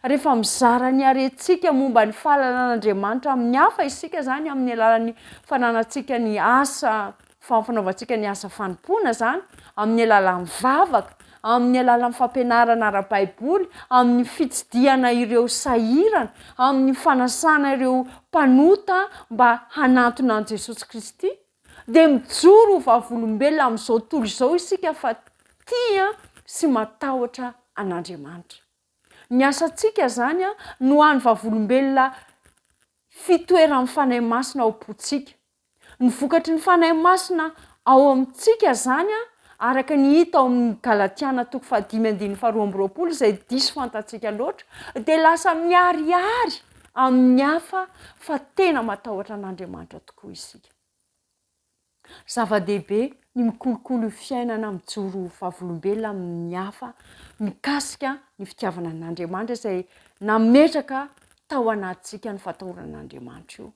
Rehefa mizara ny harentsika momba ny fahalalan'Andriamanitra amin'ny hafa isika izany amin'ny alalan'ny fananantsika ny asa fanaovantsika ny asa fanompoana izany, amin'ny alalan'ny vavaka, amin'ny alalan'ny fampianarana ara-baiboly, amin'ny fitsidihana ireo sahirana, amin'ny fanasana ireo mpanota mba hanantona an'i Jesosy Kristy, dia mijoro ho vavolombelona amin'izao tontolo izao isika fa tia sy matahotra an'Andriamanitra. Ny asantsika izany no hany vavolombelona fitoeran'ny Fanahy Masina ao am-pontsika. Ny vokatry ny Fanahy Masina ao amintsika izany, araka ny hita ao amin'ny Galatiana toko fahadimy andininy faharoa amby roapolo izay diso fantatsika loatra, dia lasa miharihary amin'ny hafa fa tena matahotra an'Andriamanitra tokoa isika. Zava-dehibe ny mikolokolo io fiainana mijoro ho vavolombelona amin'ny hafa mikasika ny fitiavana an'Andriamanitra izay nametraka tao anatintsika ny fatahorana an'Andriamanitra io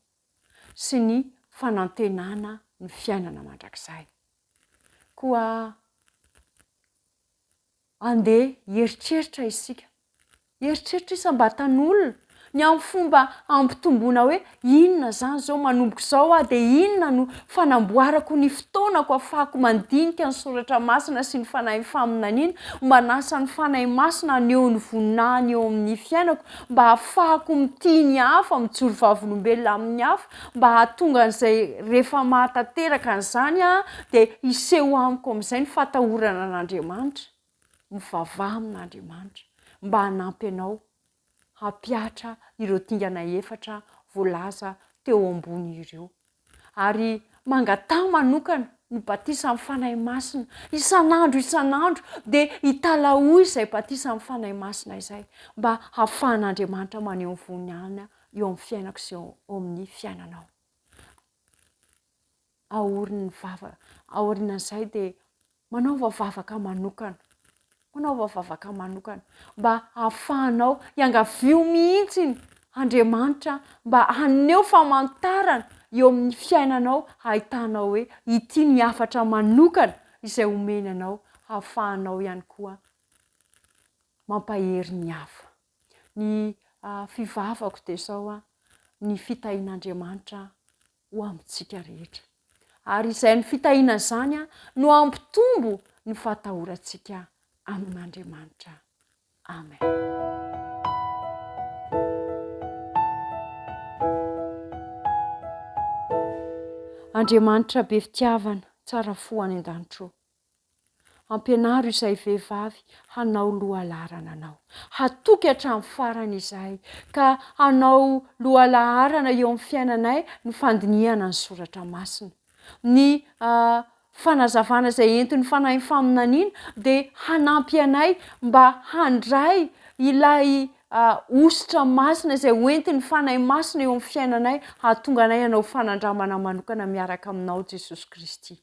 sy ny fanantenana ny fiainana mandrakizay. Koa Andeha hieritreritra isika. Eritreritra isam-batan'olona ny amin'ny fomba hampitomboana hoe inona izany izao manomboka izao aho dia inona no fanamboarako ny fotoanako ahafahako mandinika ny soratra masina sy ny fanahin'ny faminaniana, manasa ny Fanahy Masina haneho ny voninahiny eo amin'ny fiainako mba ahafahako mitia ny hafa, mijoro vavolombelona amin'ny hafa mba hahatonga an'izay rehefa mahatanteraka an'izany aho dia hiseho amiko amin'izay ny fatahorana an'Andriamanitra. Mivavaha amin'Andriamanitra mba hanampy anao hampihatra ireo dingana efatra voalaza teo ambony ireo. Ary mangataha manokana ny batisan'ny Fanahy Masina isan'andro isan'andro dia italahoy izay batisan'ny Fanahy Masina izay mba hahafahan'Andriamanitra maneho ny voninahiny eo amin'ny fiainako sy eo amin'ny fiainanao. Aorin'ny vava, aorianan'izay dia manaova vavaka manokana, manaova vavaka manokana mba hahafahanao, iangavio mihitsy Andriamanitra mba haneho famantarana eo amin'ny fiainanao hahitanao hoe ity ny hafatra manokana izay omeny anao hahafahanao ihany koa mampahery ny hafa. Ny fivavako dia izao, ny fitahian'Andriamanitra ho amintsika rehetra. Ary izay fitahiana izany no hampitombo ny fahatahorantsika amin'Andriamanitra. Amen. Andriamanitra be fitiavana, tsara fo any an-danitra ô. Ampianaro izahay vehivavy hanao lohalaharana anao. Hatoky hatramin'ny farany izahay, ka hanao lohalaharana eo amin'ny fiainanay ny fandinihana ny soratra masina. Ny fanazavana izay entin'ny Fanahin'ny faminaniana dia hanampy anay mba handray ilay hosotra masina izay hoentin'ny Fanahy Masina eo amin'ny fiainanay, hahatonga anay hanao fanandramana manokana miaraka aminao Jesosy Kristy.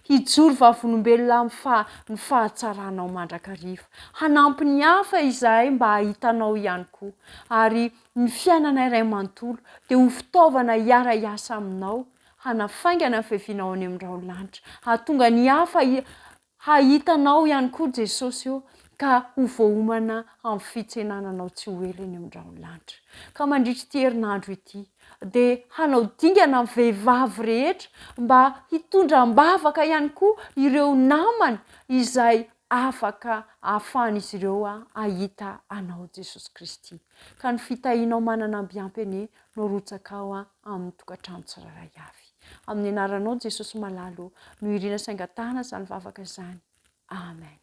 Hijoro vavolombelona amin'ny faha ny fahatsaranao mandrakariva. Hanampy ny hafa izahay mba hahita anao ihany koa. Ary ny fiainanay iray manontolo dia ho fitaovana hiara-hiasa aminao, hanafaingana ny fiavianao any amin'ny rahon'ny lanitra. Hahatonga ny hafa hahita anao ihany koa Jesosy ô, ka ho voaomana amin'ny fitsenana anao tsy ho ela eny amin'ny rahon'ny lanitra. Ka mandritra ity herinandro ity, dia hanao dingana ny vehivavy rehetra mba hitondra am-bavaka ihany koa ireo namany izay afaka ahafahan'izy ireo hahita Anao Jesosy Kristy. Ka ny fitahianao manana ambiampy anie no arotsakao amin'ny tokantrano tsirairay avy. Amin'ny anaranao Jesosy malala ô, no irina sy angatahana izany vavaka izany. Amen.